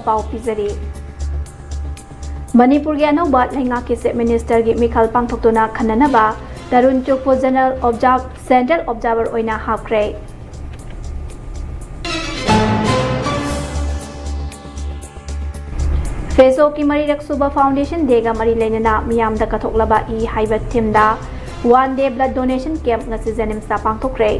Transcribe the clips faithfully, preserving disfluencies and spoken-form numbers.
ꯄꯥꯎ ꯄꯤꯖꯔꯤ꯫ ꯃꯅꯤꯄꯨꯔꯒꯤ ꯑꯅꯧꯕ ꯂꯩꯉꯥꯛꯀꯤ Chief Ministerꯒꯤ ꯃꯤꯈꯜ ꯄꯥꯡꯊꯣꯛꯇꯨꯅ ꯈꯟꯅꯅꯕ Tarun ꯆꯨꯛꯄꯨ General Observe-, Central Observer ꯑꯣꯏꯅ ꯍꯥꯞꯈ꯭ꯔꯦ꯫ ꯐꯦꯁꯣꯛꯀꯤ ꯃꯔꯤꯔꯛ ꯁꯨꯕ Foundation Dayꯒ ꯃꯔꯤ ꯂꯩꯅꯅ ꯃꯤꯌꯥꯝꯗ ꯀꯠꯊꯣꯛꯂꯕ ꯏ ꯍꯥꯏꯕ themeꯗ One Day Blood Donation Camp ꯉꯁꯤ JNIMSꯇ ꯄꯥꯡꯊꯣꯛꯈ꯭ꯔꯦ꯫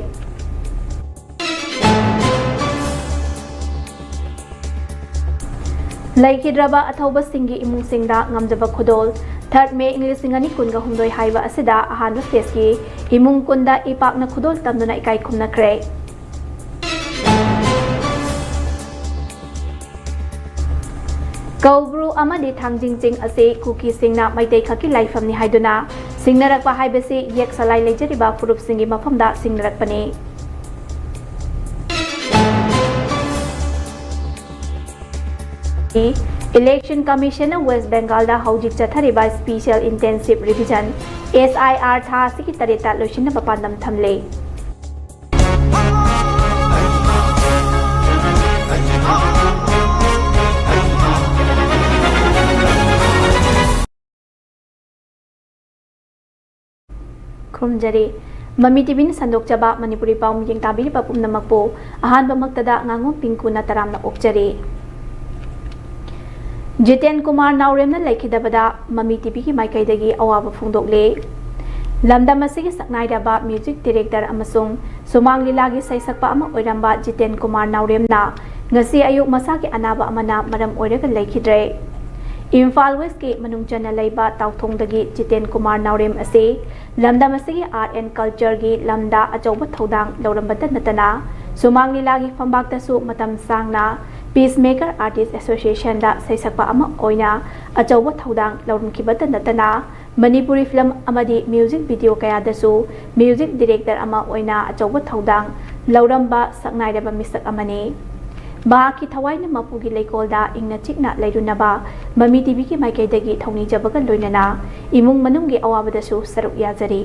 ꯂꯩꯈꯤꯗ꯭ꯔꯕ ꯑꯊꯧꯕꯁꯤꯡꯒꯤ ꯏꯃꯨꯡꯁꯤꯡꯗ ꯉꯝꯖꯕ ꯈꯨꯗꯣꯜ꯫ Third May ꯏꯪ ꯂꯤꯁꯤꯡ ꯑꯅꯤ ꯀꯨꯟꯒ ꯍꯨꯝꯗꯣꯏ ꯍꯥꯏꯕ ꯑꯁꯤꯗ ꯑꯍꯥꯟꯕ phaseꯀꯤ ꯏꯃꯨꯡ ꯀꯨꯟꯗ ꯏ ꯄꯥꯛꯅ ꯈꯨꯗꯣꯜ ꯇꯝꯗꯨꯅ ꯏꯀꯥꯏ ꯈꯨꯝꯅꯈ꯭ꯔꯦ꯫ ꯀꯧꯕ꯭ꯔꯨ ꯑꯃꯗꯤ ꯊꯥꯡꯖꯤꯡ ꯆꯤꯡ ꯑꯁꯤ ꯀꯨꯀꯤꯁꯤꯡꯅ ꯃꯩꯇꯩ ꯈꯛꯀꯤ ꯂꯥꯏꯐꯝꯅꯤ ꯍꯥꯏꯗꯨꯅ ꯁꯤꯡꯅꯔꯛꯄ ꯍꯥꯏꯕꯁꯤ ꯌꯦꯛ ꯁꯂꯥꯏ ꯂꯩꯖꯔꯤꯕ ꯐꯨꯔꯨꯞꯁꯤꯡꯒꯤ ꯃꯐꯝꯗ ꯁꯤꯡꯅꯔꯛꯄꯅꯤ꯫ Election Commissionꯅ West Bengalꯗ ꯍꯧꯖꯤꯛ ꯆꯠꯊꯔꯤꯕ Special Intensive Revision, S I R, ꯊꯥ ꯑꯁꯤꯒꯤ ꯇꯔꯦꯠꯇ ꯂꯣꯏꯁꯤꯟꯅꯕ ꯄꯥꯟꯗꯝ ꯊꯝꯂꯦ꯫ ꯈꯨꯔꯨꯝꯖꯔꯤ꯫ ꯃꯃꯤ ꯇꯤꯚꯤꯅ ꯁꯟꯗꯣꯛꯆꯕ ꯃꯅꯤꯄꯨꯔꯤ ꯄꯥꯎ ꯃꯤꯠꯌꯦꯡ ꯇꯥꯕꯤꯔꯤꯕ ꯄꯨꯝꯅꯃꯛꯄꯨ ꯑꯍꯥꯟꯕꯃꯛꯇꯗ ꯉꯥꯉꯣꯝ ꯄꯤꯡꯀꯨꯅ ꯇꯔꯥꯝꯅ ꯑꯣꯛꯆꯔꯤ꯫ ꯖꯤꯇꯦꯟ ꯀꯨꯃꯥꯔ ꯅꯥꯎꯔꯦꯝꯅ ꯂꯩꯈꯤꯗꯕꯗ ꯃꯃꯤ ꯇꯤꯚꯤꯒꯤ ꯃꯥꯏꯀꯩꯗꯒꯤ ꯑꯋꯥꯕ ꯐꯣꯡꯗꯣꯛꯂꯤ꯫ ꯂꯝꯗꯝ ꯑꯁꯤꯒꯤ ꯁꯛꯅꯥꯏꯔꯕ music director ꯑꯃꯁꯨꯡ ꯁꯨꯃꯥꯡ ꯂꯤꯂꯥꯒꯤ ꯁꯩꯁꯛꯄ ꯑꯃ ꯑꯣꯏꯔꯝꯕ ꯖꯤꯇꯦꯟ ꯀꯨꯃꯥꯔ ꯅꯥꯎꯔꯦꯝꯅ ꯉꯁꯤ ꯑꯌꯨꯛ ꯃꯁꯥꯒꯤ ꯑꯅꯥꯕ ꯑꯃꯅ ꯃꯔꯝ ꯑꯣꯏꯔꯒ ꯂꯩꯈꯤꯗ꯭ꯔꯦ꯫ ꯏꯝꯐꯥꯜ Westꯀꯤ ꯃꯅꯨꯡ ꯆꯟꯅ ꯂꯩꯕ ꯇꯥꯎꯊꯣꯡꯗꯒꯤ ꯖꯤꯇꯦꯟ ꯀꯨꯃꯥꯔ ꯅꯥꯎꯔꯦꯝ ꯑꯁꯤ ꯂꯝꯗꯝ ꯑꯁꯤꯒꯤ art and cultureꯒꯤ ꯂꯝꯗ ꯑꯆꯧꯕ ꯊꯧꯗꯥꯡ ꯂꯧꯔꯝꯕꯇ ꯅꯠꯇꯅ ꯁꯨꯃꯥꯡ ꯂꯤꯂꯥꯒꯤ ꯐꯝꯕꯥꯛꯇꯁꯨ ꯃꯇꯝ ꯁꯥꯡꯅ Peacemaker Artist Associationꯗ ꯁꯩꯁꯛꯄ ꯑꯃ ꯑꯣꯏꯅ ꯑꯆꯧꯕ ꯊꯧꯗꯥꯡ ꯂꯧꯔꯝꯈꯤꯕꯇ ꯅꯠꯇꯅ ꯃꯅꯤꯄꯨꯔꯤ film ꯑꯃꯗꯤ music video ꯀꯌꯥꯗꯁꯨ music director ꯑꯃ ꯑꯣꯏꯅ ꯑꯆꯧꯕ ꯊꯧꯗꯥꯡ ꯂꯧꯔꯝꯕ ꯁꯛꯅꯥꯏꯔꯕ ꯃꯤꯁꯛ ꯑꯃꯅꯤ꯫ ꯃꯍꯥꯛꯀꯤ ꯊꯋꯥꯏꯅ ꯃꯄꯨꯒꯤ ꯂꯩꯀꯣꯜꯗ ꯏꯪꯅ ꯆꯤꯛꯅ ꯂꯩꯔꯨꯅꯕ ꯃꯃꯤ ꯇꯤꯚꯤꯒꯤ ꯃꯥꯏꯀꯩꯗꯒꯤ ꯊꯧꯅꯤꯖꯕꯒ ꯂꯣꯏꯅꯅ ꯏꯃꯨꯡ ꯃꯅꯨꯡꯒꯤ ꯑꯋꯥꯕꯗꯁꯨ ꯁꯔꯨꯛ ꯌꯥꯖꯔꯤ꯫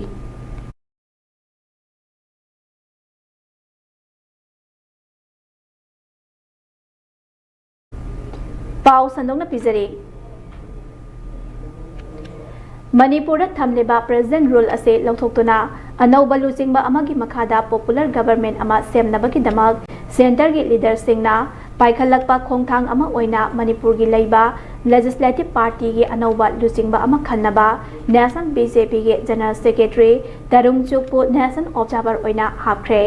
ꯄꯥꯎ ꯁꯟꯗꯣꯛꯅ ꯄꯤꯖꯔꯤ꯫ ꯃꯅꯤꯄꯨꯔꯗ ꯊꯝꯂꯤꯕ President Rule ꯑꯁꯤ ꯂꯧꯊꯣꯛꯇꯨꯅ ꯑꯅꯧꯕ ꯂꯨꯆꯤꯡꯕ ꯑꯃꯒꯤ ꯃꯈꯥꯗ Popular Government ꯑꯃ ꯁꯦꯝꯅꯕꯒꯤꯗꯃꯛ centreꯒꯤ leaderꯁꯤꯡꯅ ꯄꯥꯏꯈꯠꯂꯛꯄ ꯈꯣꯡꯊꯥꯡ ꯑꯃ ꯑꯣꯏꯅ ꯃꯅꯤꯄꯨꯔꯒꯤ ꯂꯩꯕ Legislative Partyꯒꯤ ꯑꯅꯧꯕ ꯂꯨꯆꯤꯡꯕ ꯑꯃ ꯈꯟꯅꯕ National BJPꯒꯤ General Secretary ꯇꯔꯨꯡ ꯆꯨꯛꯄꯨ National Observer ꯑꯣꯏꯅ ꯍꯥꯞꯈ꯭ꯔꯦ꯫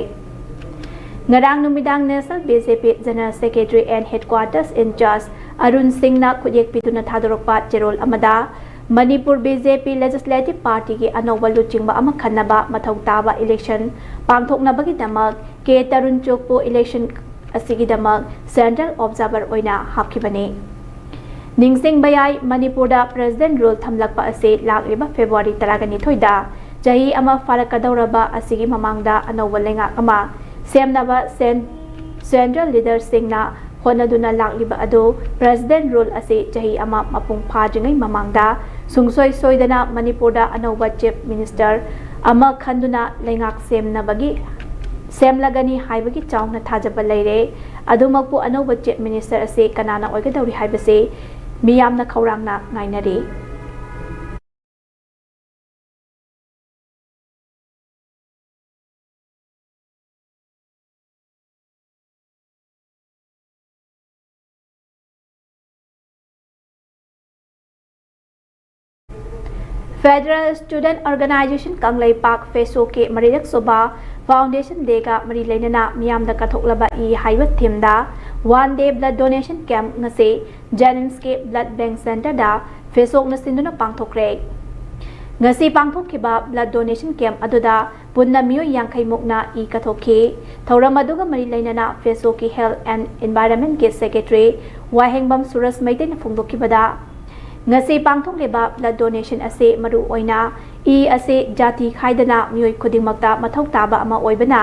ꯉꯔꯥꯡ ꯅꯨꯃꯤꯗꯥꯡ National BJP General Secretary and Headquarters in Charge Arun ꯁꯤꯡꯅ ꯈꯨꯠꯌꯦꯛ ꯄꯤꯗꯨꯅ ꯊꯥꯗꯣꯔꯛꯄ ꯆꯦꯔꯣꯜ ꯑꯃꯗ, ꯃꯅꯤꯄꯨꯔ BJP Legislative Partyꯒꯤ ꯑꯅꯧꯕ ꯂꯨꯆꯤꯡꯕ ꯑꯃ ꯈꯟꯅꯕ ꯃꯊꯧ ꯇꯥꯕ election ꯄꯥꯡꯊꯣꯛꯅꯕꯒꯤꯗꯃꯛ ꯀꯦ ꯇꯔꯨꯟ ꯆꯨꯛꯄꯨ election ꯑꯁꯤꯒꯤꯗꯃꯛ Central Observer ꯑꯣꯏꯅ ꯍꯥꯞꯈꯤꯕꯅꯤ꯫ ꯅꯤꯡꯁꯤꯡꯕ ꯌꯥꯏ, ꯃꯅꯤꯄꯨꯔꯗ President Rule ꯊꯝꯂꯛꯄ ꯑꯁꯤ ꯂꯥꯛꯂꯤꯕ February ꯇꯔꯥꯅꯤꯊꯣꯏꯗ ꯆꯍꯤ ꯑꯃ ꯐꯥꯔꯛꯀꯗꯧꯔꯕ ꯑꯁꯤꯒꯤ ꯃꯃꯥꯡꯗ ꯑꯅꯧꯕ ꯂꯩꯉꯥꯛ ꯑꯃ ꯁꯦꯝꯅꯕ cen-, central leaderꯁꯤꯡꯅ ꯍꯣꯠꯅꯗꯨꯅ ꯂꯥꯛꯂꯤꯕ ꯑꯗꯨ President Rule ꯑꯁꯤ ꯆꯍꯤ ꯑꯃ ꯃꯄꯨꯡ ꯐꯥꯗ꯭ꯔꯤꯉꯩ ꯃꯃꯥꯡꯗ ꯁꯨꯡꯁꯣꯏ ꯁꯣꯏꯗꯅ ꯃꯅꯤꯄꯨꯔꯗ ꯑꯅꯧꯕ Chief Minister ꯑꯃ ꯈꯟꯗꯨꯅ ꯂꯩꯉꯥꯛ ꯁꯦꯝꯅꯕꯒꯤ, ꯁꯦꯝꯂꯒꯅꯤ ꯍꯥꯏꯕꯒꯤ ꯆꯥꯎꯅ ꯊꯥꯖꯕ ꯂꯩꯔꯦ꯫ ꯑꯗꯨꯃꯛꯄꯨ ꯑꯅꯧꯕ Chief Minister ꯑꯁꯤ ꯀꯅꯥꯅ ꯑꯣꯏꯒꯗꯧꯔꯤ ꯍꯥꯏꯕꯁꯤ ꯃꯤꯌꯥꯝꯅ ꯈꯧꯔꯥꯡꯅ ꯉꯥꯏꯅꯔꯤ꯫ Federal Student Organisation ꯀꯪꯂꯩꯄꯥꯛ, FESOKꯀꯤ ꯃꯔꯤꯔꯛ ꯁꯨꯕ Foundation Dayꯒ ꯃꯔꯤ ꯂꯩꯅꯅ ꯃꯤꯌꯥꯝꯗ ꯀꯠꯊꯣꯛꯂꯕ ꯏ ꯍꯥꯏꯕ themeꯗ one day blood donation camp ꯉꯁꯤ JNIMSꯀꯤ Blood Bank Centreꯗ FESOKꯅ ꯁꯤꯟꯗꯨꯅ ꯄꯥꯡꯊꯣꯛꯈ꯭ꯔꯦ꯫ ꯉꯁꯤ ꯄꯥꯡꯊꯣꯛꯈꯤꯕ blood donation camp ꯑꯗꯨꯗ ꯄꯨꯟꯅ ꯃꯤꯑꯣꯏ ꯌꯥꯡꯈꯩ ꯃꯨꯛꯅ ꯏ ꯀꯠꯊꯣꯛꯈꯤ꯫ ꯊꯧꯔꯝ ꯑꯗꯨꯒ ꯃꯔꯤ ꯂꯩꯅꯅ FESOKꯀꯤ Health and Environmentꯀꯤ Secretary ꯋꯥꯍꯦꯡꯕꯝ ꯁꯨꯔꯖ ꯃꯩꯇꯩꯅ ꯐꯣꯡꯗꯣꯛꯈꯤꯕꯗ, ꯉꯁꯤ ꯄꯥꯡꯊꯣꯛꯂꯤꯕ blood donation ꯑꯁꯤ ꯃꯔꯨ ꯑꯣꯏꯅ ꯏ ꯑꯁꯤ ꯖꯥꯇꯤ ꯈꯥꯏꯗꯅ ꯃꯤꯑꯣꯏ ꯈꯨꯗꯤꯡꯃꯛꯇ ꯃꯊꯧ ꯇꯥꯕ ꯑꯃ ꯑꯣꯏꯕꯅ,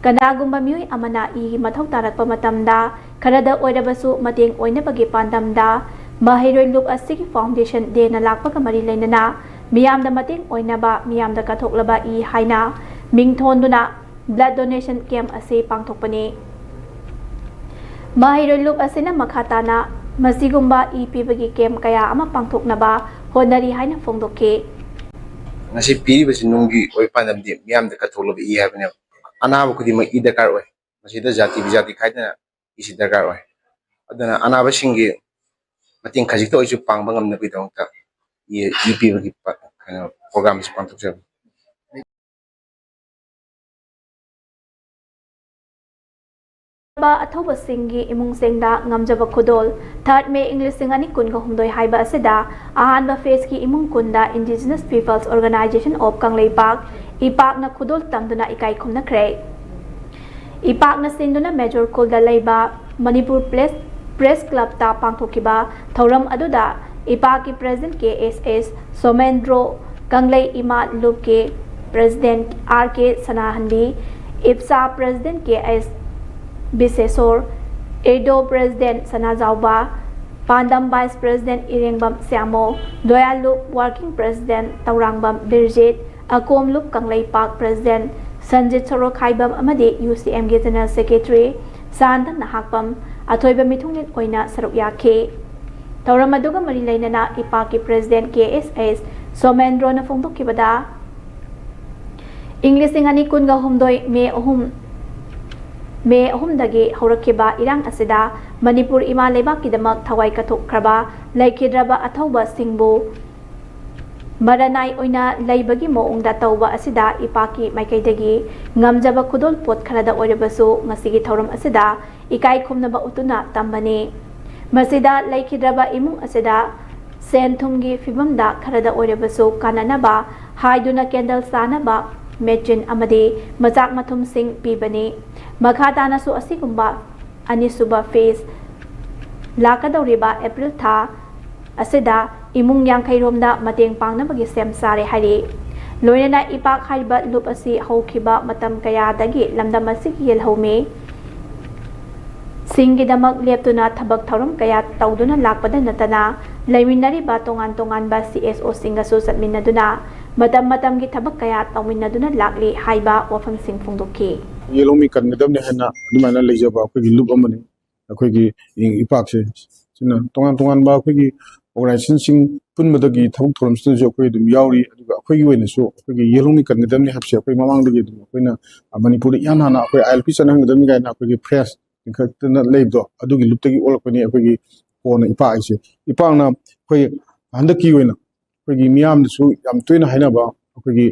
ꯀꯅꯥꯒꯨꯝꯕ ꯃꯤꯑꯣꯏ ꯑꯃꯅ ꯏꯒꯤ ꯃꯊꯧ ꯇꯥꯔꯛꯄ ꯃꯇꯝꯗ ꯈꯔꯗ ꯑꯣꯏꯔꯕꯁꯨ ꯃꯇꯦꯡ ꯑꯣꯏꯅꯕꯒꯤ ꯄꯥꯟꯗꯝꯗ ꯃꯍꯩꯔꯣꯏ ꯂꯨꯞ ꯑꯁꯤꯒꯤ Foundation Dayꯅ ꯂꯥꯛꯄꯒ ꯃꯔꯤ ꯂꯩꯅꯅ ꯃꯤꯌꯥꯝꯗ ꯃꯇꯦꯡ ꯑꯣꯏꯅꯕ ꯃꯤꯌꯥꯝꯗ ꯀꯠꯊꯣꯛꯂꯕ ꯏ ꯍꯥꯏꯅ ꯃꯤꯡ ꯊꯣꯟꯗꯨꯅ blood donation camp ꯑꯁꯤ ꯄꯥꯡꯊꯣꯛꯄꯅꯤ꯫ ꯃꯍꯩꯔꯣꯏ ꯂꯨꯞ ꯑꯁꯤꯅ ꯃꯈꯥ ꯇꯥꯅ ꯃꯁꯤꯒꯨꯝꯕ ꯏ ꯄꯤꯕꯒꯤ ꯀꯦꯝꯞ ꯀꯌꯥ ꯑꯃ ꯄꯥꯡꯊꯣꯛꯅꯕ ꯍꯣꯠꯅꯔꯤ ꯍꯥꯏꯅ ꯐꯣꯡꯗꯣꯛꯈꯤ꯫ ꯉꯁꯤ ꯄꯤꯔꯤꯕꯁꯤ ꯅꯨꯡꯒꯤ ꯑꯣꯏ ꯄꯥꯟꯗꯝꯗꯤ ꯃꯤꯌꯥꯝꯗ ꯀꯠꯊꯣꯛꯂꯕ ꯏ ꯍꯥꯏꯕꯅꯦꯕ꯫ ꯑꯅꯥꯕ ꯈꯨꯗꯤꯡꯃꯛ ꯏ ꯗꯔꯀꯥꯔ ꯑꯣꯏ꯫ ꯃꯁꯤꯗ ꯖꯥꯇꯤ ꯕꯤꯖꯥꯇꯤ ꯈꯥꯏꯗꯅ ꯏꯁꯤ ꯗꯔꯀꯥꯔ ꯑꯣꯏ꯫ ꯑꯗꯨꯅ ꯑꯅꯥꯕꯁꯤꯡꯒꯤ ꯃꯇꯦꯡ ꯈꯖꯤꯛꯇ ꯑꯣꯏꯔꯁꯨ ꯄꯥꯡꯕ ꯉꯝꯅꯕꯒꯤꯗꯃꯛꯇ ꯏ, ꯏ ꯄꯤꯕꯒꯤ ꯄ-, ꯀꯩꯅꯣ, ꯄ꯭ꯔꯣꯒ꯭ꯔꯥꯝꯁꯤ ꯄꯥꯡꯊꯣꯛꯆꯕꯅꯤ꯫ ꯑꯊꯧꯕꯁꯤꯡꯒꯤ ꯏꯃꯨꯡꯁꯤꯡꯗ ꯉꯝꯖꯕ ꯈꯨꯗꯣꯜ꯫ ꯊꯥꯔꯠ ꯃꯦ ꯏꯪ ꯂꯤꯁꯤꯡ ꯑꯅꯤ ꯀꯨꯟꯒ ꯍꯨꯝꯗꯣꯏ ꯍꯥꯏꯕ ꯑꯁꯤꯗ ꯑꯍꯥꯟꯕ ꯐꯦꯁꯀꯤ ꯏꯃꯨꯡ ꯀꯨꯟꯗ Indigenous Peoples Organisation of Kangleipak, ꯏꯄꯥꯛꯅ ꯈꯨꯗꯣꯜ ꯇꯝꯗꯨꯅ ꯏꯀꯥꯏ ꯈꯨꯝꯅꯈ꯭ꯔꯦ꯫ ꯏꯄꯥꯛꯅ ꯁꯤꯟꯗꯨꯅ ꯃꯦꯖꯣꯔ ꯈꯨꯜꯗ ꯂꯩꯕ ꯃꯅꯤꯄꯨꯔ ꯄ꯭ꯔꯦꯁ, ꯄ꯭ꯔꯦꯁ ꯀ꯭ꯂꯕꯇ ꯄꯥꯡꯊꯣꯛꯈꯤꯕ ꯊꯧꯔꯝ ꯑꯗꯨꯗ ꯏꯄꯥꯛꯀꯤ ꯄ꯭ꯔꯦꯁꯤꯗꯦꯟꯠ ꯀꯦ ꯑꯦꯁ ꯑꯦꯁ ꯁꯣꯃꯦꯟꯗ꯭ꯔꯣ, ꯀꯪꯂꯩ ꯏꯃꯥ ꯂꯨꯞꯀꯤ ꯄ꯭ꯔꯦꯁꯤꯗꯦꯟꯠ ꯑꯥꯔ ꯀꯦ ꯁꯅꯥꯍꯟꯕꯤ, ꯏꯞꯁꯥ ꯄ꯭ꯔꯦꯁꯤꯗꯦꯟꯠ ꯀꯦ ꯑꯦꯁ ꯕꯤꯁꯦꯁꯣꯔ, ꯏꯔꯗꯣ ꯄ꯭ꯔꯦꯁꯤꯗꯦꯟꯠ ꯁꯅꯥꯖꯥꯎꯕ, ꯄꯥꯟꯗꯝ ꯚꯥꯏꯁ ꯄ꯭ꯔꯦꯁꯤꯗꯦꯟꯠ ꯏꯔꯦꯡꯕꯝ ꯁ꯭ꯌꯥꯃꯣ, ꯗꯣꯌꯥꯂꯨꯞ ꯋꯥꯔꯀꯤꯡ ꯄ꯭ꯔꯦꯁꯤꯗꯦꯟꯠ ꯇꯧꯔꯥꯡꯕꯝ ꯕꯤꯔꯖꯤꯠ, ꯑꯀꯣꯝꯂꯨꯞ ꯀꯪꯂꯩꯄꯥꯛ ꯄ꯭ꯔꯦꯁꯤꯗꯦꯟꯠ ꯁꯟꯖꯤꯠ ꯁꯣꯔꯣꯈꯥꯏꯕꯝ ꯑꯃꯗꯤ ꯌꯨ ꯁꯤ ꯑꯦꯝꯒꯤ ꯖꯦꯅꯔꯦꯜ ꯁꯦꯀ꯭ꯔꯦꯇꯔꯤ ꯁꯥꯟꯇ ꯅꯍꯥꯛꯄꯝ ꯑꯊꯣꯏꯕ ꯃꯤꯊꯨꯡꯂꯦꯟ ꯑꯣꯏꯅ ꯁꯔꯨꯛ ꯌꯥꯈꯤ꯫ ꯊꯧꯔꯝ ꯑꯗꯨꯒ ꯃꯔꯤ ꯂꯩꯅꯅ ꯏꯄꯥꯛꯀꯤ ꯄ꯭ꯔꯦꯁꯤꯗꯦꯟꯠ ꯀꯦ ꯑꯦꯁ ꯑꯦꯁ ꯁꯣꯃꯦꯟꯗ꯭ꯔꯣꯅ ꯐꯣꯡꯗꯣꯛꯈꯤꯕꯗ, ꯏꯪ ꯂꯤꯁꯤꯡ ꯑꯅꯤ ꯀꯨꯟꯒ ꯍꯨꯝꯗꯣꯏ ꯃꯦ ꯑꯍꯨꯝ, ꯃꯦ ꯑꯍꯨꯝꯗꯒꯤ ꯍꯧꯔꯛꯈꯤꯕ ꯏꯔꯥꯡ ꯑꯁꯤꯗ ꯃꯅꯤꯄꯨꯔ ꯏꯃꯥ ꯂꯩꯕꯥꯛꯀꯤꯗꯃꯛ ꯊꯋꯥꯏ ꯀꯠꯊꯣꯛꯈ꯭ꯔꯕ ꯂꯩꯈꯤꯗ꯭ꯔꯕ ꯑꯊꯧꯕꯁꯤꯡꯕꯨ ꯃꯔꯅꯥꯏ ꯑꯣꯏꯅ ꯂꯩꯕꯒꯤ ꯃꯑꯣꯡꯗ ꯇꯧꯕ ꯑꯁꯤꯗ ꯏꯄꯥꯛꯀꯤ ꯃꯥꯏꯀꯩꯗꯒꯤ ꯉꯝꯖꯕ ꯈꯨꯗꯣꯜ ꯄꯣꯠ ꯈꯔꯗ ꯑꯣꯏꯔꯕꯁꯨ ꯉꯁꯤꯒꯤ ꯊꯧꯔꯝ ꯑꯁꯤꯗ ꯏꯀꯥꯏ ꯈꯨꯝꯅꯕ ꯎꯠꯇꯨꯅ ꯇꯝꯕꯅꯤ꯫ ꯃꯁꯤꯗ ꯂꯩꯈꯤꯗ꯭ꯔꯕ ꯏꯃꯨꯡ ꯑꯁꯤꯗ ꯁꯦꯟ ꯊꯨꯝꯒꯤ ꯐꯤꯕꯝꯗ ꯈꯔꯗ ꯑꯣꯏꯔꯕꯁꯨ ꯀꯥꯟꯅꯅꯕ ꯍꯥꯏꯗꯨꯅ ꯀꯦꯟꯗꯜ ꯆꯥꯅꯕ ꯃꯦꯆꯤꯟ ꯑꯃꯗꯤ ꯃꯆꯥꯛ ꯃꯊꯨꯝꯁꯤꯡ ꯄꯤꯕꯅꯤ꯫ ꯃꯈꯥ ꯇꯥꯅꯁꯨ ꯑꯁꯤꯒꯨꯝꯕ ꯑꯅꯤꯁꯨꯕ ꯐꯦꯁ ꯂꯥꯛꯀꯗꯧꯔꯤꯕ ꯑꯦꯄ꯭ꯔꯤꯜ ꯊꯥ ꯑꯁꯤꯗ ꯏꯃꯨꯡ ꯌꯥꯡꯈꯩ ꯔꯣꯝꯗ ꯃꯇꯦꯡ ꯄꯥꯡꯅꯕꯒꯤ ꯁꯦꯝ ꯁꯥꯔꯦ ꯍꯥꯏꯔꯤ꯫ ꯂꯣꯏꯅꯅ ꯏꯄꯥꯛ ꯍꯥꯏꯔꯤꯕ ꯂꯨꯞ ꯑꯁꯤ ꯍꯧꯈꯤꯕ ꯃꯇꯝ ꯀꯌꯥꯗꯒꯤ ꯂꯝꯗꯝ ꯑꯁꯤꯒꯤ ꯌꯦꯜꯍꯧꯃꯤ ꯁꯤꯡꯒꯤꯗꯃꯛ ꯂꯦꯞꯇꯨꯅ ꯊꯕꯛ ꯊꯧꯔꯝ ꯀꯌꯥ ꯇꯧꯗꯨꯅ ꯂꯥꯛꯄꯗ ꯅꯠꯇꯅ, ꯂꯩꯃꯤꯟꯅꯔꯤꯕ ꯇꯣꯉꯥꯟ ꯇꯣꯉꯥꯟꯕ ꯁꯤ ꯑꯦꯁ ꯑꯣꯁꯤꯡꯒꯁꯨ ꯆꯠꯃꯤꯟꯅꯗꯨꯅ ꯃꯇꯝ ꯃꯇꯝꯒꯤ ꯊꯕꯛ ꯀꯌꯥ ꯇꯧꯃꯤꯟꯅꯗꯨꯅ ꯂꯥꯛꯂꯤ ꯍꯥꯏꯕ ꯋꯥꯐꯝꯁꯤꯡ ꯐꯣꯡꯗꯣꯛꯈꯤ꯫ ꯌꯦꯜꯍꯧꯃꯤ ꯀꯟꯒꯗꯕꯅꯤ ꯍꯥꯏꯅ ꯑꯗꯨꯃꯥꯏꯅ ꯂꯩꯖꯕ ꯑꯩꯈꯣꯏꯒꯤ ꯂꯨꯞ ꯑꯃꯅꯤ꯫ ꯑꯩꯈꯣꯏꯒꯤ ꯏꯄꯥꯛꯁꯦ ꯑꯩꯈꯣꯏꯅ ꯇꯣꯉꯥꯟ ꯇꯣꯉꯥꯟꯕ ꯑꯩꯈꯣꯏꯒꯤ ꯑꯣꯔꯒꯅꯥꯏꯖꯦꯁꯟꯁꯤꯡ ꯄꯨꯟꯕꯗꯒꯤ ꯊꯕꯛ ꯊꯧꯔꯝꯁꯤꯗꯁꯨ ꯑꯩꯈꯣꯏ ꯑꯗꯨꯝ ꯌꯥꯎꯔꯤ꯫ ꯑꯗꯨꯒ ꯑꯩꯈꯣꯏꯒꯤ ꯑꯣꯏꯅꯁꯨ ꯑꯩꯈꯣꯏꯒꯤ ꯌꯦꯜꯍꯧꯃꯤ ꯀꯟꯒꯗꯕꯅꯤ ꯍꯥꯏꯕꯁꯦ ꯑꯩꯈꯣꯏ ꯃꯃꯥꯡꯗꯒꯤ ꯑꯗꯨꯝ ꯑꯩꯈꯣꯏꯅ, ꯑ, ꯃꯅꯤꯄꯨꯔꯗ ꯏꯍꯥꯟ ꯍꯥꯟꯅ ꯑꯩꯈꯣꯏ ꯑꯥꯏ ꯑꯦꯜ ꯄꯤ ꯆꯠꯍꯟꯒꯗꯕꯅꯤ ꯀꯥꯏꯅ ꯑꯩꯈꯣꯏꯒꯤ ꯐ꯭ꯔꯦꯁ ꯂꯤꯡꯈꯠꯇꯅ ꯂꯩꯕꯗꯣ, ꯑꯗꯨꯒꯤ ꯂꯨꯞꯇꯒꯤ ꯑꯣꯜꯂꯛꯄꯅꯤ ꯑꯩꯈꯣꯏꯒꯤ ꯀꯣꯟꯅ ꯏꯄꯥꯛ ꯍꯥꯏꯁꯦ꯫ ꯏꯄꯥꯛꯅ ꯑꯩꯈꯣꯏ ꯍꯟꯗꯛꯀꯤ ꯑꯣꯏꯅ ꯑꯩꯈꯣꯏꯒꯤ ꯃꯤꯌꯥꯝꯗꯁꯨ ꯌꯥꯝ ꯇꯣꯏꯅ ꯍꯥꯏꯅꯕ, ꯑꯩꯈꯣꯏꯒꯤ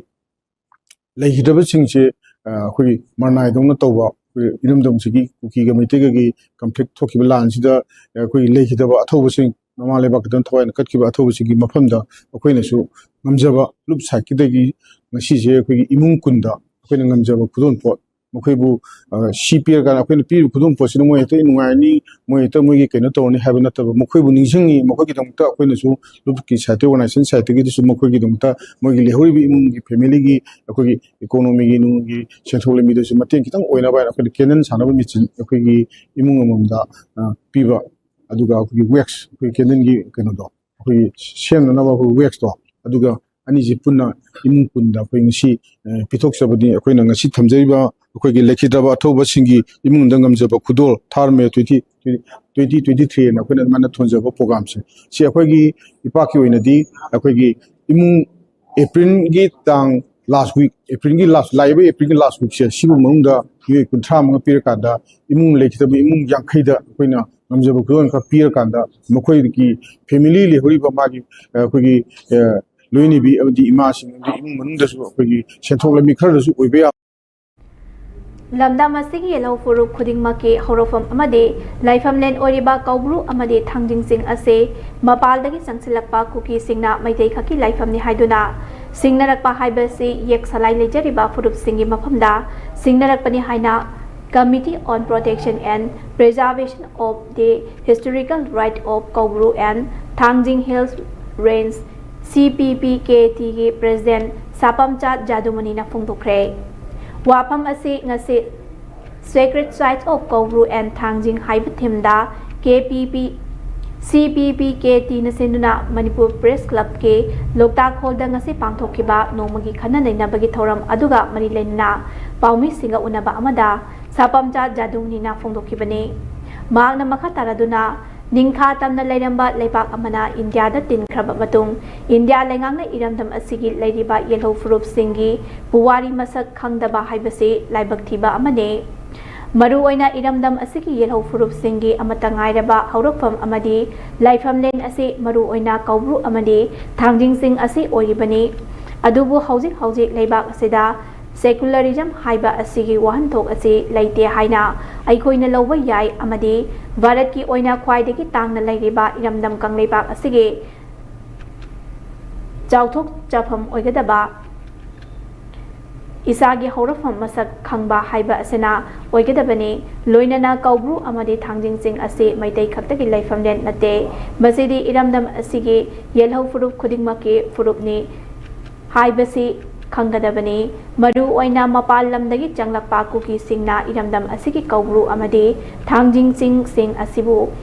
ꯂꯩꯈꯤꯗꯕꯁꯤꯡꯁꯦ, ꯑ, ꯑꯩꯈꯣꯏꯒꯤ ꯃꯔꯅꯥꯏꯗꯧꯅ ꯇꯧꯕ, ꯑꯩꯈꯣꯏ ꯏꯔꯝꯗꯝꯁꯤꯒꯤ ꯀꯨꯀꯤꯒ ꯃꯩꯇꯩꯒꯒꯤ ꯀꯟꯐ꯭ꯂꯤꯛ ꯊꯣꯛꯈꯤꯕ ꯂꯥꯟꯁꯤꯗ, ꯑ, ꯑꯩꯈꯣꯏꯒꯤ ꯂꯩꯈꯤꯗꯕ ꯑꯊꯧꯕꯁꯤꯡ, ꯃꯃꯥ ꯂꯩꯕꯥꯛ ꯈꯛꯇꯪ ꯊꯋꯥꯏꯅ ꯀꯠꯈꯤꯕ ꯑꯊꯧꯕꯁꯤꯡꯒꯤ ꯃꯐꯝꯗ ꯑꯩꯈꯣꯏꯅꯁꯨ ꯉꯝꯖꯕ ꯂꯨꯞ ꯁꯥꯏꯠꯀꯤꯗꯒꯤ ꯉꯁꯤꯁꯦ ꯑꯩꯈꯣꯏꯒꯤ ꯏꯃꯨꯡ ꯀꯨꯟꯗ ꯑꯩꯈꯣꯏꯅ ꯉꯝꯖꯕ ꯈꯨꯗꯣꯜꯄꯣꯠ, ꯃꯈꯣꯏꯕꯨ, ꯑ, ꯁꯤ ꯄꯤꯔꯀꯥꯟꯗ ꯑꯩꯈꯣꯏꯅ ꯄꯤꯔꯤꯕ ꯈꯨꯗꯣꯜꯄꯣꯠꯁꯤꯅ ꯃꯣꯏ ꯍꯦꯛꯇ ꯅꯨꯡꯉꯥꯏꯔꯅꯤ, ꯃꯣꯏ ꯍꯦꯛꯇ ꯃꯣꯏꯒꯤ ꯀꯩꯅꯣ ꯇꯧꯔꯅꯤ ꯍꯥꯏꯕ ꯅꯠꯇꯕ, ꯃꯈꯣꯏꯕꯨ ꯅꯤꯡꯁꯤꯡꯉꯤ, ꯃꯈꯣꯏꯒꯤꯗꯃꯛꯇ ꯑꯩꯈꯣꯏꯅꯁꯨ ꯂꯨꯞꯀꯤ ꯁꯥꯏꯠꯇ, ꯑꯣꯔꯒꯅꯥꯏꯖꯦꯁꯟ ꯁꯥꯏꯠꯇꯒꯤꯗꯁꯨ ꯃꯈꯣꯏꯒꯤꯗꯃꯛꯇ ꯃꯣꯏꯒꯤ ꯂꯩꯍꯧꯔꯤꯕ ꯏꯃꯨꯡꯒꯤ ꯐꯦꯃꯤꯂꯤꯒꯤ ꯑꯩꯈꯣꯏꯒꯤ ꯏꯀꯣꯅꯣꯃꯤꯒꯤ ꯅꯨꯡꯒꯤ ꯁꯦꯟꯊꯣꯛ ꯂꯝꯕꯤꯗꯁꯨ ꯃꯇꯦꯡ ꯈꯤꯇꯪ ꯑꯣꯏꯅꯕ ꯍꯥꯏꯅ ꯑꯩꯈꯣꯏꯅ ꯀꯦꯟꯗꯜ ꯁꯥꯟꯅꯕ ꯃꯦꯆꯤꯟ ꯑꯩꯈꯣꯏꯒꯤ ꯏꯃꯨꯡ ꯑꯃꯃꯝꯗ, ꯑ, ꯄꯤꯕ, ꯑꯗꯨꯒ ꯑꯩꯈꯣꯏꯒꯤ ꯋꯦꯛꯁ, ꯑꯩꯈꯣꯏꯒꯤ ꯀꯦꯟꯗꯜꯒꯤ ꯀꯩꯅꯣꯗꯣ, ꯑꯩꯈꯣꯏꯒꯤ ꯁꯦꯝꯅꯅꯕ ꯑꯩꯈꯣꯏ ꯋꯦꯛꯁꯇꯣ, ꯑꯗꯨꯒ ꯑꯅꯤꯁꯤ ꯄꯨꯟꯅ ꯏꯃꯨꯡ ꯄꯨꯟꯗ ꯑꯩꯈꯣꯏ ꯉꯁꯤ, ꯑ, ꯄꯤꯊꯣꯛꯆꯕꯅꯤ꯫ ꯑꯩꯈꯣꯏꯅ ꯉꯁꯤ ꯊꯝꯖꯔꯤꯕ ꯑꯩꯈꯣꯏꯒꯤ ꯂꯩꯈꯤꯗ꯭ꯔꯕ ꯑꯊꯧꯕꯁꯤꯡꯒꯤ ꯏꯃꯨꯡꯗ ꯉꯝꯖꯕ ꯈꯨꯗꯣꯜ, ꯊꯥꯔ May twenty, twenty twenty three ꯍꯥꯏꯅ ꯑꯩꯈꯣꯏꯅ ꯑꯗꯨꯃꯥꯏꯅ ꯊꯣꯟꯖꯕ ꯄ꯭ꯔꯣꯒꯥꯝꯁꯦ, ꯁꯤ ꯑꯩꯈꯣꯏꯒꯤ ꯏꯄꯥꯛꯀꯤ ꯑꯣꯏꯅꯗꯤ ꯑꯩꯈꯣꯏꯒꯤ ꯏꯃꯨꯡ ꯑꯦꯄ꯭ꯔꯤꯜꯒꯤ ꯇꯥꯡ ꯂꯥꯁ ꯋꯤꯛ, ꯑꯦꯄ꯭ꯔꯤꯜꯒꯤ ꯂꯥꯁ, ꯂꯥꯛꯏꯕ ꯑꯦꯄ꯭ꯔꯤꯜꯒꯤ ꯂꯥꯁ ꯋꯤꯛꯁꯦ, ꯁꯤꯕꯨ ꯃꯅꯨꯡꯗ ꯃꯤꯑꯣꯏ ꯀꯨꯟꯊ꯭ꯔꯥ ꯃꯉꯥ ꯄꯤꯔꯀꯥꯟꯗ ꯏꯃꯨꯡ ꯂꯩꯈꯤꯗꯕ ꯏꯃꯨꯡ ꯌꯥꯡꯈꯩꯗ ꯑꯩꯈꯣꯏꯅ ꯉꯝꯖꯕ ꯈꯨꯗꯣꯜ ꯈꯔ ꯄꯤꯔꯀꯥꯟꯗ ꯃꯈꯣꯏꯒꯤ ꯐꯦꯃꯤꯂꯤ ꯂꯩꯍꯧꯔꯤꯕ ꯃꯥꯒꯤ, ꯑ, ꯑꯩꯈꯣꯏꯒꯤ, ꯑ, ꯂꯣꯏꯅꯕꯤ ꯑꯃꯗꯤ ꯏꯃꯥꯁꯤꯡ ꯑꯃꯗꯤ ꯏꯃꯨꯡ ꯃꯅꯨꯡꯗꯁꯨ ꯑꯩꯈꯣꯏꯒꯤ ꯁꯦꯟꯊꯣꯛ ꯂꯝꯕꯤ ꯈꯔꯗꯁꯨ ꯑꯣꯏꯕ ꯌꯥꯕ꯫ ꯂꯝꯗꯝ ꯑꯁꯤꯒꯤ ꯌꯦꯜꯍꯧ ꯐꯨꯔꯨꯞ ꯈꯨꯗꯤꯡꯃꯛꯀꯤ ꯍꯧꯔꯛꯐꯝ ꯑꯃꯗꯤ ꯂꯥꯏꯐꯝꯂꯦꯟ ꯑꯣꯏꯔꯤꯕ ꯀꯧꯕ꯭ꯔꯨ ꯑꯃꯗꯤ ꯊꯥꯡꯖꯤꯡ ꯆꯤꯡ ꯑꯁꯤ ꯃꯄꯥꯜꯗꯒꯤ ꯆꯪꯁꯤꯜꯂꯛꯄ ꯀꯨꯀꯤꯁꯤꯡꯅ ꯃꯩꯇꯩ ꯈꯛꯀꯤ ꯂꯥꯏꯐꯝꯅꯤ ꯍꯥꯏꯗꯨꯅ ꯁꯤꯡꯅꯔꯛꯄ ꯍꯥꯏꯕꯁꯤ ꯌꯦꯛ ꯁꯂꯥꯏ ꯂꯩꯖꯔꯤꯕ ꯐꯨꯔꯨꯞꯁꯤꯡꯒꯤ ꯃꯐꯝꯗ ꯁꯤꯡꯅꯔꯛꯄꯅꯤ ꯍꯥꯏꯅ Committee on Protection and Preservation of the Historical Right of Kaubru and Thangjing Hills Range, C P P K T ꯒꯤ ꯄ꯭ꯔꯦꯁꯤꯗꯦꯟꯠ ꯁꯥꯄꯝꯆꯥ ꯖꯥꯗꯨꯃꯅꯤꯅ ꯐꯣꯡꯗꯣꯛꯈ꯭ꯔꯦ꯫ ꯋꯥꯐꯝ ꯑꯁꯤ ꯉꯁꯤ Sacred Sites of Kaubru and Thangjing ꯍꯥꯏꯕ ꯊꯤꯝꯗ K P P, C P P K T ꯅ ꯁꯤꯟꯗꯨꯅ Manipur press ꯀ꯭ꯂꯕꯀꯤ ꯂꯣꯛꯇꯥꯛ ꯍꯣꯜꯗ ꯉꯁꯤ ꯄꯥꯡꯊꯣꯛꯈꯤꯕ ꯅꯣꯡꯃꯒꯤ ꯈꯟꯅ ꯅꯩꯅꯕꯒꯤ ꯊꯧꯔꯝ ꯑꯗꯨꯒ ꯃꯔꯤ ꯂꯩꯅꯅ ꯄꯥꯎꯃꯤꯁꯤꯡꯒ ꯎꯅꯕ ꯑꯃꯗ ꯁꯥꯄꯝꯆꯥ ꯖꯥꯗꯨꯃꯅꯤꯅ ꯐꯣꯡꯗꯣꯛꯈꯤꯕꯅꯤ꯫ ꯃꯍꯥꯛꯅ ꯃꯈꯥ ꯇꯥꯔꯗꯨꯅ ꯅꯤꯡꯈꯥ ꯇꯝꯅ ꯂꯩꯔꯝꯕ ꯂꯩꯕꯥꯛ ꯑꯃꯅ ꯏꯟꯗꯤꯌꯥꯗ ꯇꯤꯟꯈ꯭ꯔꯕ ꯃꯇꯨꯡ, ꯏꯟꯗꯤꯌꯥ ꯂꯩꯉꯥꯛꯅ ꯏꯔꯝꯗꯝ ꯑꯁꯤꯒꯤ ꯂꯩꯔꯤꯕ ꯌꯦꯜꯍꯧ ꯐꯨꯔꯨꯞꯁꯤꯡꯒꯤ ꯄꯨꯋꯥꯔꯤ ꯃꯁꯛ ꯈꯪꯗꯕ ꯍꯥꯏꯕꯁꯤ ꯂꯥꯏꯕꯛ ꯊꯤꯕ ꯑꯃꯅꯤ꯫ ꯃꯔꯨꯑꯣꯏꯅ ꯏꯔꯝꯗꯝ ꯑꯁꯤꯒꯤ ꯌꯦꯜꯍꯧ ꯐꯨꯔꯨꯞꯁꯤꯡꯒꯤ ꯑꯃꯠꯇ ꯉꯥꯏꯔꯕ ꯍꯧꯔꯛꯐꯝ ꯑꯃꯗꯤ ꯂꯥꯏꯐꯝꯂꯦꯟ ꯑꯁꯤ ꯃꯔꯨꯑꯣꯏꯅ ꯀꯧꯕ꯭ꯔꯨ ꯑꯃꯗꯤ ꯊꯥꯡꯖꯤꯡ ꯆꯤꯡ ꯑꯁꯤ ꯑꯣꯏꯔꯤꯕꯅꯤ꯫ ꯑꯗꯨꯕꯨ ꯍꯧꯖꯤꯛ ꯍꯧꯖꯤꯛ ꯂꯩꯕꯥꯛ ꯑꯁꯤꯗ ꯁꯦꯀꯨꯂꯔꯤꯖꯝ ꯍꯥꯏꯕ ꯑꯁꯤꯒꯤ ꯋꯥꯍꯟꯊꯣꯛ ꯑꯁꯤ ꯂꯩꯇꯦ ꯍꯥꯏꯅ ꯑꯩꯈꯣꯏꯅ ꯂꯧꯕ ꯌꯥꯏ ꯑꯃꯗꯤ ꯚꯥꯔꯠꯀꯤ ꯑꯣꯏꯅ ꯈ꯭ꯋꯥꯏꯗꯒꯤ ꯇꯥꯡꯅ ꯂꯩꯔꯤꯕ ꯏꯔꯝꯗꯝ ꯀꯪꯂꯩꯄꯥꯛ ꯑꯁꯤꯒꯤ ꯆꯥꯎꯊꯣꯛꯆꯐꯝ ꯑꯣꯏꯒꯗꯕ ꯏꯁꯥꯒꯤ ꯍꯧꯔꯛꯐꯝ ꯃꯁꯛ ꯈꯪꯕ ꯍꯥꯏꯕ ꯑꯁꯤꯅ ꯑꯣꯏꯒꯗꯕꯅꯤ꯫ ꯂꯣꯏꯅꯅ ꯀꯧꯕ꯭ꯔꯨ ꯑꯃꯗꯤ ꯊꯥꯡꯖꯤꯡ ꯆꯤꯡ ꯑꯁꯤ ꯃꯩꯇꯩ ꯈꯛꯇꯒꯤ ꯂꯩꯐꯝꯂꯦꯟ ꯅꯠꯇꯦ, ꯃꯁꯤꯗꯤ ꯏꯔꯝꯗꯝ ꯑꯁꯤꯒꯤ ꯌꯦꯜꯍꯧ ꯐꯨꯔꯨꯞ ꯈꯨꯗꯤꯡꯃꯛꯀꯤ ꯐꯨꯔꯨꯞꯅꯤ ꯍꯥꯏꯕꯁꯤ ꯈꯪꯒꯗꯕꯅꯤ꯫ ꯃꯔꯨꯑꯣꯏꯅ ꯃꯄꯥꯟ ꯂꯝꯗꯒꯤ ꯆꯪꯂꯛꯄ ꯀꯨꯀꯤꯁꯤꯡꯅ ꯏꯔꯝꯗꯝ ꯑꯁꯤꯒꯤ ꯀꯧꯕ꯭ꯔꯨ ꯑꯃꯗꯤ ꯊꯥꯡꯖꯤꯡ ꯆꯤꯡꯁꯤꯡ ꯑꯁꯤꯕꯨ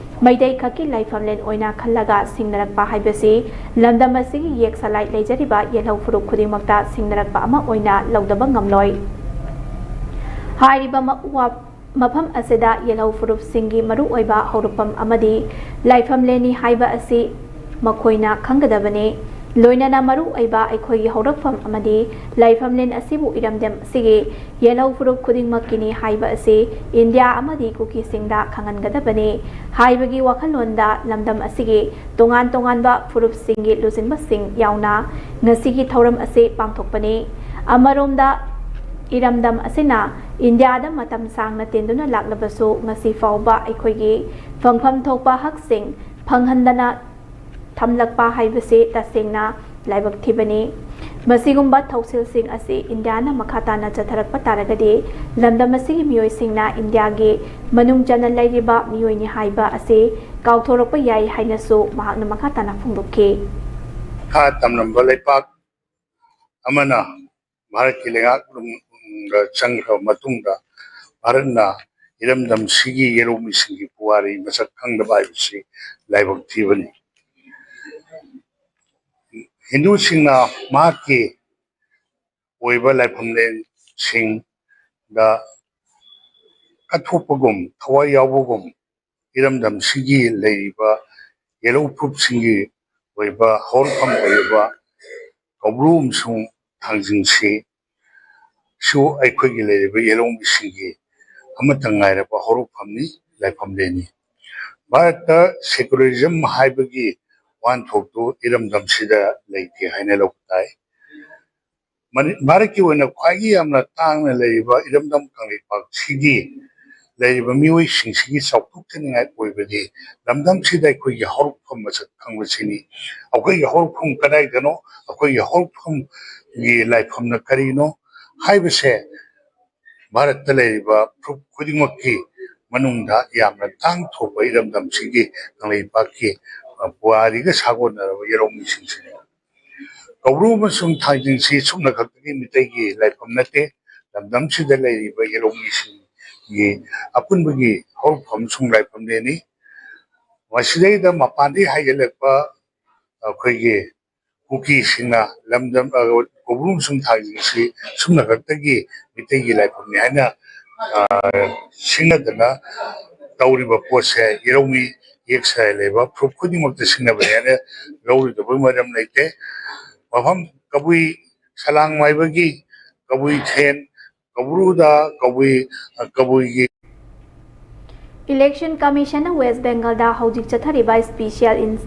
ꯃꯩꯇꯩ ꯈꯛꯀꯤ ꯂꯩꯐꯝꯂꯦꯟ ꯑꯣꯏꯅ ꯈꯜꯂꯒ ꯁꯤꯡꯅꯔꯛꯄ ꯍꯥꯏꯕꯁꯤ ꯂꯝꯗꯝ ꯑꯁꯤꯒꯤ ꯌꯦꯛ ꯁꯂꯥꯏ ꯂꯩꯖꯔꯤꯕ ꯌꯦꯜꯍꯧ ꯐꯨꯔꯨꯞ ꯈꯨꯗꯤꯡꯃꯛꯇ ꯁꯤꯡꯅꯔꯛꯄ ꯑꯃ ꯑꯣꯏꯅ ꯂꯧꯗꯕ ꯉꯝꯂꯣꯏ꯫ ꯍꯥꯏꯔꯤꯕ ꯃ-, ꯋꯥ-, ꯃꯐꯝ ꯑꯁꯤꯗ ꯌꯦꯜꯍꯧ ꯐꯨꯔꯨꯞꯁꯤꯡꯒꯤ ꯃꯔꯨꯑꯣꯏꯕ ꯍꯧꯔꯛꯐꯝ ꯑꯃꯗꯤ ꯂꯥꯏꯐꯝꯂꯦꯟꯅꯤ ꯍꯥꯏꯕ ꯑꯁꯤ ꯃꯈꯣꯏꯅ ꯈꯪꯒꯗꯕꯅꯤ꯫ ꯂꯣꯏꯅꯅ ꯃꯔꯨꯑꯣꯏꯕ ꯑꯩꯈꯣꯏꯒꯤ ꯍꯧꯔꯛꯐꯝ ꯑꯃꯗꯤ ꯂꯥꯏꯐꯝꯂꯦꯟ ꯑꯁꯤꯕꯨ ꯏꯔꯝꯗꯝ ꯑꯁꯤꯒꯤ ꯌꯦꯜꯍꯧ ꯐꯨꯔꯨꯞ ꯈꯨꯗꯤꯡꯃꯛꯀꯤꯅꯤ ꯍꯥꯏꯕ ꯑꯁꯤ ꯏꯟꯗꯤꯌꯥ ꯑꯃꯗꯤ ꯀꯨꯀꯤꯁꯤꯡꯗ ꯈꯪꯍꯟꯒꯗꯕꯅꯤ꯫ ꯍꯥꯏꯕꯒꯤ ꯋꯥꯈꯜꯂꯣꯟꯗ ꯂꯝꯗꯝ ꯑꯁꯤꯒꯤ ꯇꯣꯉꯥꯟ ꯇꯣꯉꯥꯟꯕ ꯐꯨꯔꯨꯞꯁꯤꯡꯒꯤ ꯂꯨꯆꯤꯡꯕꯁꯤꯡ ꯌꯥꯎꯅ ꯉꯁꯤꯒꯤ ꯊꯧꯔꯝ ꯑꯁꯤ ꯄꯥꯡꯊꯣꯛꯄꯅꯤ꯫ ꯑꯃꯔꯣꯝꯗ ꯏꯔꯝꯗꯝ ꯑꯁꯤꯅ ꯏꯟꯗꯤꯌꯥꯗ ꯃꯇꯝ ꯁꯥꯡꯅ ꯇꯤꯟꯗꯨꯅ ꯂꯥꯛꯂꯕꯁꯨ ꯉꯁꯤ ꯐꯥꯎꯕ ꯑꯩꯈꯣꯏꯒꯤ ꯐꯪꯐꯝ ꯊꯣꯛꯄ ꯍꯛꯁꯤꯡ ꯐꯪꯍꯟꯗꯅ ꯊꯝꯂꯛꯄ ꯍꯥꯏꯕꯁꯤ ꯇꯁꯦꯡꯅ ꯂꯥꯏꯕꯛ ꯊꯤꯕꯅꯤ꯫ ꯃꯁꯤꯒꯨꯝꯕ ꯊꯧꯁꯤꯜꯁꯤꯡ ꯑꯁꯤ ꯏꯟꯗꯤꯌꯥꯅ ꯃꯈꯥ ꯇꯥꯅ ꯆꯠꯊꯔꯛꯄ ꯇꯥꯔꯒꯗꯤ ꯂꯝꯗꯝ ꯑꯁꯤꯒꯤ ꯃꯤꯑꯣꯏꯁꯤꯡꯅ ꯏꯟꯗꯤꯌꯥꯒꯤ ꯃꯅꯨꯡ ꯆꯟꯅ ꯂꯩꯔꯤꯕ ꯃꯤꯑꯣꯏꯅꯤ ꯍꯥꯏꯕ ꯑꯁꯤ ꯀꯥꯎꯊꯣꯔꯛꯄ ꯌꯥꯏ ꯍꯥꯏꯅꯁꯨ ꯃꯍꯥꯛꯅ ꯃꯈꯥ ꯇꯥꯅ ꯐꯣꯡꯗꯣꯛꯈꯤ꯫ ꯃꯈꯥ ꯇꯝꯂꯝꯕ ꯂꯩꯄꯥꯛ ꯑꯃꯅ ꯚꯥꯔꯠꯀꯤ ꯂꯩꯉꯥꯛꯂꯣꯟꯗ ꯆꯪꯈ꯭ꯔꯕ ꯃꯇꯨꯡꯗ ꯚꯥꯔꯠꯅ ꯏꯔꯝꯗꯝꯁꯤꯒꯤ ꯌꯦꯜꯍꯧꯃꯤꯁꯤꯡꯒꯤ ꯄꯨꯋꯥꯔꯤ ꯃꯁꯛ ꯈꯪꯗꯕ ꯍꯥꯏꯕꯁꯤ ꯂꯥꯏꯕꯛ ꯊꯤꯕꯅꯤ꯫ ꯍꯤꯟꯗꯨꯁꯤꯡꯅ ꯃꯍꯥꯛꯀꯤ ꯑꯣꯏꯕ ꯂꯥꯏꯐꯝꯂꯦꯟꯁꯤꯡꯗ ꯀꯠꯊꯣꯛꯄꯒꯨꯝ, ꯊꯋꯥꯏ ꯌꯥꯎꯕꯒꯨꯝ, ꯏꯔꯝꯗꯝꯁꯤꯒꯤ ꯂꯩꯔꯤꯕ ꯌꯦꯜꯍꯧ ꯐꯨꯔꯨꯞꯁꯤꯡꯒꯤ ꯑꯣꯏꯕ ꯍꯧꯔꯛꯐꯝ ꯑꯣꯏꯔꯤꯕ ꯀꯧꯕ꯭ꯔꯨ ꯑꯃꯁꯨꯡ ꯊꯥꯡꯖꯤꯡꯁꯤ ꯁꯨ ꯑꯩꯈꯣꯏꯒꯤ ꯂꯩꯔꯤꯕ ꯌꯦꯜꯍꯧꯃꯤꯁꯤꯡꯒꯤ ꯑꯃꯠꯇ ꯉꯥꯏꯔꯕ ꯍꯧꯔꯛꯐꯝꯅꯤ, ꯂꯥꯏꯐꯝꯂꯦꯟꯅꯤ꯫ ꯚꯥꯔꯠꯇ secularism ꯍꯥꯏꯕꯒꯤ ꯋꯥꯍꯟꯊꯣꯛꯇꯨ ꯏꯔꯝꯗꯝꯁꯤꯗ ꯂꯩꯇꯦ ꯍꯥꯏꯅ ꯂꯧꯕ ꯇꯥꯏ꯫ ꯃꯅꯤ-, ꯚꯥꯔꯠꯀꯤ ꯑꯣꯏꯅ ꯈ꯭ꯋꯥꯏꯗꯒꯤ ꯌꯥꯝꯅ ꯇꯥꯡꯅ ꯂꯩꯔꯤꯕ ꯏꯔꯝꯗꯝ ꯀꯪꯂꯩꯄꯥꯛꯁꯤꯒꯤ ꯂꯩꯔꯤꯕ ꯃꯤꯑꯣꯏꯁꯤꯡꯁꯤꯒꯤ ꯆꯥꯎꯊꯣꯛꯆꯅꯤꯡꯉꯥꯏ ꯑꯣꯏꯕꯗꯤ ꯂꯝꯗꯝꯁꯤꯗ ꯑꯩꯈꯣꯏꯒꯤ ꯍꯧꯔꯛꯐꯝ ꯃꯁꯛ ꯈꯪꯕꯁꯤꯅꯤ꯫ ꯑꯩꯈꯣꯏꯒꯤ ꯍꯧꯔꯛꯐꯝ ꯀꯗꯥꯏꯗꯅꯣ, ꯑꯩꯈꯣꯏꯒꯤ ꯍꯧꯔꯛꯐꯝꯒꯤ ꯂꯥꯏꯐꯝꯅ ꯀꯔꯤꯅꯣ ꯍꯥꯏꯕꯁꯦ ꯚꯥꯔꯠꯇ ꯂꯩꯔꯤꯕ ꯐꯨꯔꯨꯞ ꯈꯨꯗꯤꯡꯃꯛꯀꯤ ꯃꯅꯨꯡꯗ ꯌꯥꯝꯅ ꯇꯥꯡ ꯊꯣꯛꯄ ꯏꯔꯝꯗꯝꯁꯤꯒꯤ ꯀꯪꯂꯩꯄꯥꯛꯀꯤ, ꯑ, ꯄꯨꯋꯥꯔꯤꯒ ꯁꯥꯒꯣꯟꯅꯔꯕ ꯌꯦꯜꯍꯧꯃꯤꯁꯤꯡꯁꯤꯅꯤ꯫ ꯀꯧꯕ꯭ꯔꯨ ꯑꯃꯁꯨꯡ ꯊꯥꯡꯖꯤꯡꯁꯤ ꯁꯨꯞꯅ ꯈꯛꯇꯒꯤ ꯃꯤꯇꯩꯒꯤ ꯂꯥꯏꯐꯝ ꯅꯠꯇꯦ, ꯂꯝꯗꯝꯁꯤꯗ ꯂꯩꯔꯤꯕ ꯌꯦꯜꯍꯧꯃꯤꯁꯤꯡꯒꯤ ꯑꯄꯨꯟꯕꯒꯤ ꯍꯧꯔꯛꯐꯝ ꯑꯃꯁꯨꯡ ꯂꯥꯏꯐꯝꯂꯦꯟꯅꯤ꯫ ꯃꯁꯤꯗꯩꯗ ꯃꯄꯥꯟꯗꯒꯤ ꯍꯥꯏꯒꯠꯂꯛꯄ ꯑꯩꯈꯣꯏꯒꯤ ꯀꯨꯀꯤꯁꯤꯡꯅ ꯂꯝꯗꯝ, ꯑ, ꯀꯧꯕ꯭ꯔꯨ ꯑꯃꯁꯨꯡ ꯊꯥꯡꯖꯤꯡꯁꯤ ꯁꯨꯞꯅ ꯈꯛꯇꯒꯤ ꯃꯤꯇꯩꯒꯤ ꯂꯥꯏꯐꯝꯅꯤ ꯍꯥꯏꯅ, ꯑ, ꯁꯤꯡꯅꯗꯅ ꯇꯧꯔꯤꯕ ꯄꯣꯠꯁꯦ ꯌꯦꯜꯍꯧꯃꯤ ꯌꯦꯛ ꯁꯥꯏ ꯂꯩꯕ ꯐꯨꯔꯨꯞ ꯈꯨꯗꯤꯡꯃꯛꯇ ꯁꯤꯡꯅꯕꯅꯤ ꯍꯥꯏꯅ ꯂꯧꯔꯣꯏꯗꯕ ꯃꯔꯝ ꯂꯩꯇꯦ꯫ ꯃꯐꯝ ꯀꯕꯨꯏ ꯁꯂꯥꯡ ꯃꯥꯏꯕꯒꯤ ꯀꯕꯨꯏ ꯈꯦꯟ ꯀꯧꯕ꯭ꯔꯨꯗ ꯀꯕꯨꯏ, ꯀꯕꯨꯏꯒꯤ Election Commission ꯅ West Bengal ꯗ ꯍꯧꯖꯤꯛ ꯆꯠꯊꯔꯤꯕ Special In-,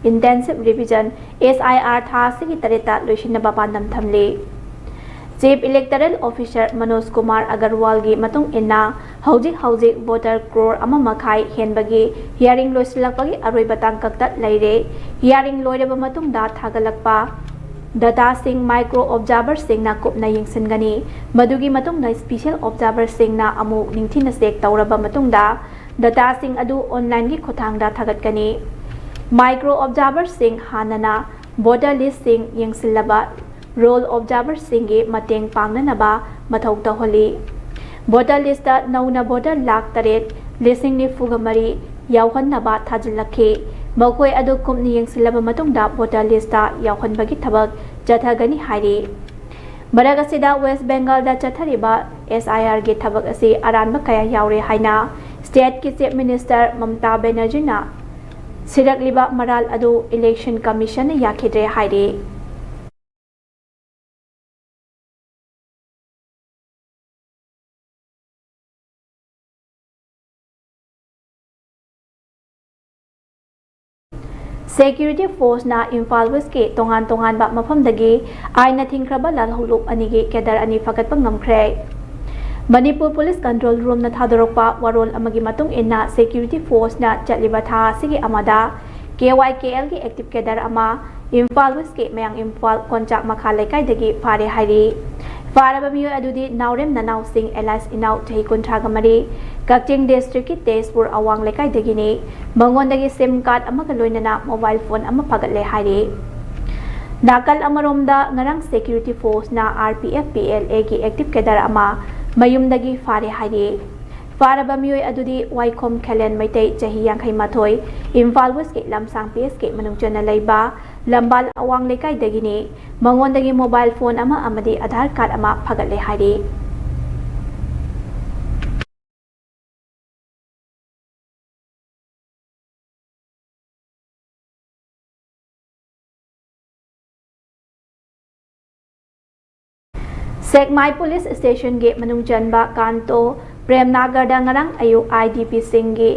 Intensive Revision, S I R, ꯊꯥ ꯑꯁꯤꯒꯤ ꯇꯔꯦꯠꯇ ꯂꯣꯏꯁꯤꯟꯅꯕ ꯄꯥꯟꯗꯝ ꯊꯝꯂꯤ꯫ Chief Electoral Officer Manoj Kumar ꯑꯒꯔꯋꯥꯜꯒꯤ ꯃꯇꯨꯡ ꯏꯟꯅ, ꯍꯧꯖꯤꯛ ꯍꯧꯖꯤꯛ voter ꯀ꯭ꯔꯣꯔ ꯑꯃ ꯃꯈꯥꯏ ꯍꯦꯟꯕꯒꯤ hearing ꯂꯣꯏꯁꯤꯜꯂꯛꯄꯒꯤ ꯑꯔꯣꯏꯕ ꯇꯥꯡꯀꯛꯇ ꯂꯩꯔꯦ꯫ Hearing ꯂꯣꯏꯔꯕ ꯃꯇꯨꯡꯗ ꯊꯥꯒꯠꯂꯛꯄ data ꯁꯤꯡ micro observer ꯁꯤꯡꯅ ꯀꯨꯞꯅ ꯌꯦꯡꯁꯤꯟꯒꯅꯤ꯫ ꯃꯗꯨꯒꯤ ꯃꯇꯨꯡꯗ special observer ꯁꯤꯡꯅ ꯑꯃꯨꯛ ꯅꯤꯡꯊꯤꯅ check ꯇꯧꯔꯕ ꯃꯇꯨꯡꯗ, data ꯁꯤꯡ ꯑꯗꯨ online ꯒꯤ ꯈꯨꯠꯊꯥꯡꯗ ꯊꯥꯒꯠꯀꯅꯤ꯫ Micro observer ꯁꯤꯡ ꯍꯥꯟꯅꯅ voter list ꯁꯤꯡ ꯌꯦꯡꯁꯤꯜꯂꯕ roll observer ꯁꯤꯡꯒꯤ ꯃꯇꯦꯡ ꯄꯥꯡꯅꯅꯕ ꯃꯊꯧ ꯇꯧꯍꯜꯂꯤ꯫ Voter list ꯇ ꯅꯧꯅ voter ꯂꯥꯈ ꯇꯔꯦꯠ ꯂꯤꯁꯤꯡ ꯅꯤꯐꯨꯒ ꯃꯔꯤ ꯌꯥꯎꯍꯟꯅꯕ ꯊꯥꯖꯤꯜꯂꯛꯈꯤ꯫ ꯃꯈꯣꯏ ꯑꯗꯨ ꯀꯨꯞꯅ ꯌꯦꯡꯁꯤꯜꯂꯕ ꯃꯇꯨꯡꯗ voter list ꯇ ꯌꯥꯎꯍꯟꯕꯒꯤ ꯊꯕꯛ ꯆꯠꯊꯒꯅꯤ ꯍꯥꯏꯔꯤ꯫ ꯃꯔꯛ ꯑꯁꯤꯗ, West Bengal ꯗ ꯆꯠꯊꯔꯤꯕ S I R ꯒꯤ ꯊꯕꯛ ꯑꯁꯤ ꯑꯔꯥꯟꯕ ꯀꯌꯥ ꯌꯥꯎꯔꯦ ꯍꯥꯏꯅ ꯁ꯭ꯇꯦꯠꯀꯤ ꯆꯤꯐ ꯃꯤꯅꯤꯁꯇꯔ ꯃꯃꯇꯥ ꯕꯦꯅꯔꯖꯤꯅ ꯁꯤꯔꯛꯂꯤꯕ ꯃꯔꯥꯜ ꯑꯗꯨ ꯏꯂꯦꯛꯁꯟ ꯀꯃꯤꯁꯟꯅ ꯌꯥꯈꯤꯗ꯭ꯔꯦ ꯍꯥꯏꯔꯤ꯫ ꯁꯦꯀ꯭ꯌꯨꯔꯤꯇꯤ ꯐꯣꯔꯁꯅ ꯏꯝꯐꯥꯜ ꯋꯦꯁꯀꯤ ꯇꯣꯉꯥꯟ ꯇꯣꯉꯥꯟꯕ ꯃꯐꯝꯗꯒꯤ ꯑꯥꯏꯟꯅ ꯊꯤꯡꯈ꯭ꯔꯕ ꯂꯥꯜꯍꯧꯂꯨꯞ ꯑꯅꯤꯒꯤ ꯀꯦꯗꯔ ꯑꯅꯤ ꯐꯒꯠꯄ ꯉꯝꯈ꯭ꯔꯦ꯫ ꯃꯅꯤꯄꯨꯔ ꯄꯨꯂꯤꯁ ꯀꯟꯇ꯭ꯔꯣꯜ ꯔꯨꯝꯅ ꯊꯥꯗꯣꯔꯛꯄ ꯋꯥꯔꯣꯜ ꯑꯃꯒꯤ ꯃꯇꯨꯡ ꯏꯟꯅ ꯁꯦꯀ꯭ꯌꯨꯔꯤꯇꯤ ꯐꯣꯔꯁꯅ ꯆꯠꯂꯤꯕ ꯊꯥ ꯑꯁꯤꯒꯤ ꯑꯃꯗ ꯀꯦ ꯋꯥꯏ ꯀꯦ ꯑꯦꯜꯒꯤ ꯑꯦꯛꯇꯤꯚ ꯀꯦꯗꯔ ꯑꯃ ꯏꯝꯐꯥꯜ ꯋꯦꯁꯀꯤ ꯃꯌꯥꯡ ꯏꯝꯐꯥꯜ ꯀꯣꯟꯆꯥꯛ ꯃꯈꯥ ꯂꯩꯀꯥꯏꯗꯒꯤ ꯐꯥꯔꯦ ꯍꯥꯏꯔꯤ꯫ ꯐꯥꯔꯕ ꯃꯤꯑꯣꯏ ꯑꯗꯨꯗꯤ ꯅꯥꯎꯔꯦꯝ ꯅꯅꯥꯎꯁꯤꯡ ꯑꯦꯂꯥꯏꯁ ꯏꯅꯥꯎ ꯆꯍꯤ ꯀꯨꯟꯊ꯭ꯔꯥꯒ ꯃꯔꯤ, ꯀꯛꯆꯤꯡ ꯗꯤꯁꯇ꯭ꯔꯤꯛꯀꯤ ꯇꯦꯖꯄꯨꯔ ꯑꯋꯥꯡ ꯂꯩꯀꯥꯏꯗꯒꯤꯅꯤ꯫ ꯃꯉꯣꯟꯗꯒꯤ ꯁꯤꯝ ꯀꯥꯔꯗ ꯑꯃꯒ ꯂꯣꯏꯅꯅ ꯃꯣꯕꯥꯏꯜ ꯐꯣꯟ ꯑꯃ ꯐꯒꯠꯂꯦ ꯍꯥꯏꯔꯤ꯫ ꯅꯥꯀꯜ ꯑꯃꯔꯣꯝꯗ ꯉꯔꯥꯡ ꯁꯦꯀ꯭ꯌꯨꯔꯤꯇꯤ ꯐꯣꯔꯁꯅ R P F P L ꯑꯦꯒꯤ ꯑꯦꯛꯇꯤꯚ ꯀꯦꯗꯔ ꯑꯃ ꯃꯌꯨꯝꯗꯒꯤ ꯐꯥꯔꯦ ꯍꯥꯏꯔꯤ꯫ ꯐꯥꯔꯕ ꯃꯤꯑꯣꯏ ꯑꯗꯨꯗꯤ ꯋꯥꯏꯈꯣꯝ ꯈꯦꯂꯦꯟ ꯃꯩꯇꯩ, ꯆꯍꯤ ꯌꯥꯡꯈꯩ ꯃꯥꯊꯣꯏ, ꯏꯝꯐꯥꯜ ꯋꯦꯁꯀꯤ ꯂꯝꯁꯥꯡ ꯄꯤ ꯑꯦꯁꯀꯤ ꯃꯅꯨꯡ ꯆꯟꯅ ꯂꯩꯕ ꯂꯝꯕꯥꯜ ꯑꯋꯥꯡ ꯂꯩꯀꯥꯏꯗꯒꯤꯅꯤ꯫ ꯃꯉꯣꯟꯗꯒꯤ ꯃꯣꯕꯥꯏꯜ ꯐꯣꯟ ꯑꯃ ꯑꯃꯗꯤ ꯑꯙꯥꯔ ꯀꯥꯔꯗ ꯑꯃ ꯐꯒꯠꯂꯦ ꯍꯥꯏꯔꯤ꯫ ꯁꯦꯛꯃꯥꯏ ꯄꯨꯂꯤꯁ ꯁ꯭ꯇꯦꯁꯟꯒꯤ ꯃꯅꯨꯡ ꯆꯟꯕ ꯀꯥꯟꯇꯣ ꯄ꯭ꯔꯦꯝꯅꯥꯒꯔꯗ ꯉꯔꯥꯡ ꯑꯌꯨꯛ ꯑꯥꯏ ꯗꯤ ꯄꯤꯁꯤꯡꯒꯤ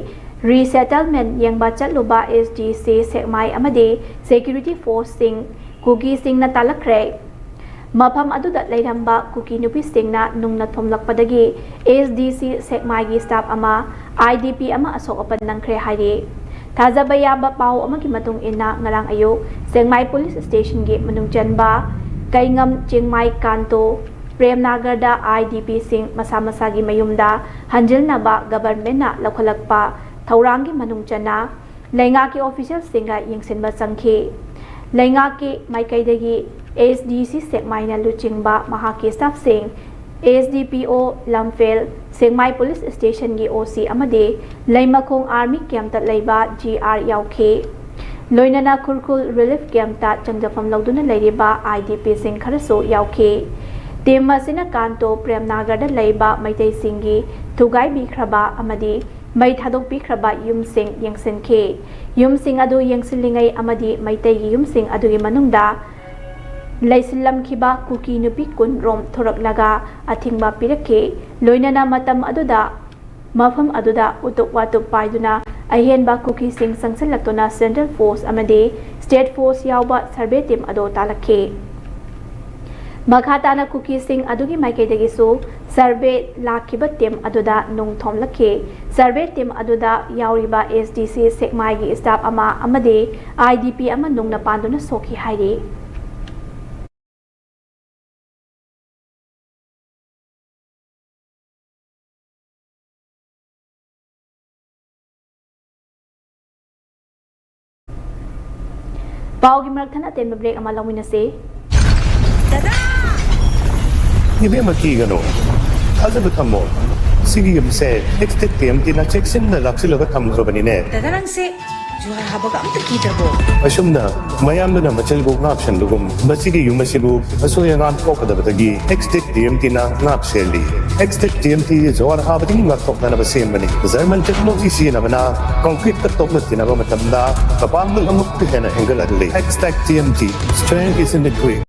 ꯔꯤꯁꯦꯇꯜꯃꯦꯟ ꯌꯦꯡꯕ ꯆꯠꯂꯨꯕ ꯑꯦꯁ ꯗꯤ ꯁꯤ ꯁꯦꯛꯃꯥꯏ ꯑꯃꯗꯤ ꯁꯦꯀ꯭ꯌꯨꯔꯤꯇꯤ ꯐꯣꯔꯁꯁꯤꯡ ꯀꯨꯀꯤꯁꯤꯡꯅ ꯇꯥꯂꯛꯈ꯭ꯔꯦ꯫ ꯃꯐꯝ ꯑꯗꯨꯗ ꯂꯩꯔꯝꯕ ꯀꯨꯀꯤ ꯅꯨꯄꯤꯁꯤꯡꯅ ꯅꯨꯡꯅ ꯊꯣꯝꯂꯛꯄꯗꯒꯤ ꯑꯦꯁ ꯗꯤ ꯁꯤ ꯁꯦꯛꯃꯥꯏꯒꯤ ꯁ꯭ꯇꯥꯐ ꯑꯃ, ꯑꯥꯏ ꯗꯤ ꯄꯤ ꯑꯃ ꯑꯁꯣꯛ ꯑꯄꯟ ꯅꯪꯈ꯭ꯔꯦ ꯍꯥꯏꯔꯤ꯫ ꯊꯥꯖꯕ ꯌꯥꯕ ꯄꯥꯎ ꯑꯃꯒꯤ ꯃꯇꯨꯡ ꯏꯟꯅ, ꯉꯔꯥꯡ ꯑꯌꯨꯛ ꯁꯦꯛꯃꯥꯏ ꯄꯨꯂꯤꯁ ꯁ꯭ꯇꯦꯁꯟꯒꯤ ꯃꯅꯨꯡ ꯆꯟꯕ ꯀꯩꯉꯝ ꯆꯤꯡꯃꯥꯏ ꯀꯥꯟꯇꯣ ꯄ꯭ꯔꯦꯝꯅꯥꯒꯔꯗ ꯑꯥꯏ ꯗꯤ ꯄꯤꯁꯤꯡ ꯃꯁꯥ ꯃꯁꯥꯒꯤ ꯃꯌꯨꯝꯗ ꯍꯟꯖꯤꯟꯅꯕ ꯒꯕꯔꯟꯃꯦꯟꯠꯅ ꯂꯧꯈꯠꯂꯛꯄ ꯊꯧꯔꯥꯡꯒꯤ ꯃꯅꯨꯡ ꯆꯟꯅ ꯂꯩꯉꯥꯛꯀꯤ ꯑꯣꯐꯤꯁꯤꯌꯦꯜꯁꯤꯡꯒ ꯌꯦꯡꯁꯤꯟꯕ ꯆꯪꯈꯤ꯫ ꯂꯩꯉꯥꯛꯀꯤ ꯃꯥꯏꯀꯩꯗꯒꯤ ꯑꯦꯁ ꯗꯤ ꯁꯤ ꯁꯦꯛꯃꯥꯏꯅ ꯂꯨꯆꯤꯡꯕ ꯃꯍꯥꯛꯀꯤ ꯁ꯭ꯇꯥꯐꯁꯤꯡ, ꯑꯦꯁ ꯗꯤ ꯄꯤ ꯑꯣ ꯂꯝꯐꯦꯜ, ꯁꯦꯛꯃꯥꯏ ꯄꯨꯂꯤꯁ ꯁ꯭ꯇꯦꯁꯟꯒꯤ ꯑꯣ ꯁꯤ ꯑꯃꯗꯤ ꯂꯩꯃꯈꯣꯡ ꯑꯥꯔꯃꯤ ꯀꯦꯝꯞꯇ ꯂꯩꯕ ꯖꯤ ꯑꯥꯔ ꯌꯥꯎꯈꯤ꯫ ꯂꯣꯏꯅꯅ ꯈꯨꯔꯈꯨꯜ ꯔꯤꯂꯤꯐ ꯀꯦꯝꯞꯇ ꯆꯪꯖꯐꯝ ꯂꯧꯗꯨꯅ ꯂꯩꯔꯤꯕ ꯑꯥꯏ ꯗꯤ ꯄꯤꯁꯤꯡ ꯈꯔꯁꯨ ꯌꯥꯎꯈꯤ꯫ ꯇꯤꯝ ꯑꯁꯤꯅ ꯀꯥꯟꯇꯣ ꯄ꯭ꯔꯦꯝꯅꯥꯒꯔꯗ ꯂꯩꯕ ꯃꯩꯇꯩꯁꯤꯡꯒꯤ ꯊꯨꯒꯥꯏꯕꯤꯈ꯭ꯔꯕ ꯑꯃꯗꯤ ꯃꯩ ꯊꯥꯗꯣꯛꯄꯤꯈ꯭ꯔꯕ ꯌꯨꯝꯁꯤꯡ ꯌꯦꯡꯁꯤꯟꯈꯤ꯫ ꯌꯨꯝꯁꯤꯡ ꯑꯗꯨ ꯌꯦꯡꯁꯤꯜꯂꯤꯉꯩ ꯑꯃꯗꯤ ꯃꯩꯇꯩꯒꯤ ꯌꯨꯝꯁꯤꯡ ꯑꯗꯨꯒꯤ ꯃꯅꯨꯡꯗ ꯂꯩꯁꯤꯜꯂꯝꯈꯤꯕ ꯀꯨꯀꯤ ꯅꯨꯄꯤ ꯀꯨꯟ ꯔꯣꯝ ꯊꯣꯔꯛꯂꯒ ꯑꯊꯤꯡꯕ ꯄꯤꯔꯛꯈꯤ꯫ ꯂꯣꯏꯅꯅ ꯃꯇꯝ ꯑꯗꯨꯗ ꯃꯐꯝ ꯑꯗꯨꯗ ꯎꯇꯨꯞ ꯋꯥꯇꯨꯞ ꯄꯥꯏꯗꯨꯅ ꯑꯍꯦꯟꯕ ꯀꯨꯀꯤꯁꯤꯡ ꯆꯪꯁꯤꯜꯂꯛꯇꯨꯅ ꯁꯦꯟꯇ꯭ꯔꯦꯜ ꯐꯣꯔꯁ ꯑꯃꯗꯤ ꯁ꯭ꯇꯦꯠ ꯐꯣꯔꯁ ꯌꯥꯎꯕ ꯁꯔꯚꯦ ꯇꯤꯝ ꯑꯗꯨ ꯇꯥꯜꯂꯛꯈꯤ꯫ ꯃꯈꯥ ꯇꯥꯅ ꯀꯨꯀꯤꯁꯤꯡ ꯑꯗꯨꯒꯤ ꯃꯥꯏꯀꯩꯗꯒꯤꯁꯨ ꯁꯔꯚꯦ ꯂꯥꯛꯈꯤꯕ ꯇꯤꯝ ꯑꯗꯨꯗ ꯅꯨꯡ ꯊꯣꯝꯂꯛꯈꯤ꯫ ꯁꯔꯚꯦ ꯇꯤꯝ ꯑꯗꯨꯗ ꯌꯥꯎꯔꯤꯕ ꯑꯦꯁ ꯗꯤ ꯁꯤ ꯁꯦꯛꯃꯥꯏꯒꯤ ꯁ꯭ꯇꯥꯐ ꯑꯃ ꯑꯃꯗꯤ ꯑꯥꯏ ꯗꯤ ꯄꯤ ꯑꯃ ꯅꯨꯡꯅ ꯄꯥꯟꯗꯨꯅ ꯁꯣꯛꯈꯤ ꯍꯥꯏꯔꯤ꯫ ꯄꯥꯎꯒꯤ ꯃꯔꯛ ꯊꯠꯅ ꯑꯇꯦꯟꯕ ꯕ꯭ꯔꯦꯛ ꯑꯃ ꯂꯧꯃꯤꯟꯅꯁꯤ꯫ ꯏꯕꯦꯝꯃ, ꯀꯤꯒꯅꯨ, ꯊꯥꯖꯕ ꯊꯝꯃꯣ꯫ ꯁꯤꯒꯤ ꯌꯨꯝꯁꯦ ꯑꯦꯛꯁꯇꯦꯛ ꯇꯤ ꯑꯦꯝ ꯇꯤꯅ ꯆꯦꯛꯁꯤꯟꯅ ꯂꯥꯛꯁꯤꯜꯂꯒ ꯊꯝꯈ꯭ꯔꯕꯅꯤꯅꯦ꯫ ꯗꯗꯥ, ꯅꯪꯁꯦ ꯖꯨꯍꯥꯔ ꯍꯥꯕꯒ ꯑꯝꯇ ꯀꯤꯗ꯭ꯔꯕꯣ? ꯑꯁꯨꯝꯅ ꯃꯌꯥꯝꯗꯨꯅ ꯃꯆꯜꯕꯨ ꯉꯥꯛꯁꯟꯕꯒꯨꯝ, ꯃꯁꯤꯒꯤ ꯌꯨꯝ ꯑꯁꯤꯕꯨ ꯑꯁꯣꯏ ꯑꯉꯥꯝ ꯊꯣꯛꯀꯗꯕꯗꯒꯤ ꯑꯦꯛꯁꯇꯦꯛ ꯇꯤ ꯑꯦꯝ ꯇꯤꯅ ꯉꯥꯛ ꯁꯦꯜꯂꯤ꯫ ꯑꯦꯛꯁꯇꯦꯛ ꯇꯤ ꯑꯦꯝ ꯇꯤ ꯖꯨꯍꯥꯔ ꯍꯥꯕꯗꯒꯤ ꯉꯥꯛꯊꯣꯛꯅꯅꯕ ꯁꯦꯝꯕꯅꯤ꯫ ꯖꯔꯃꯟ ꯇꯦꯛꯅꯣꯂꯣꯖꯤ ꯁꯤꯖꯤꯟꯅꯕꯅ ꯀꯪꯀ꯭ꯔꯤꯠꯀ ꯇꯣꯛꯅ ꯇꯤꯟꯅꯕ ꯃꯇꯝꯗ ꯃꯄꯥꯡꯒꯜ ꯑꯃꯨꯛꯀ ꯍꯦꯟꯅ ꯍꯦꯟꯒꯠꯍꯜꯂꯤ꯫ X-Tech T M T, strength is in the grip.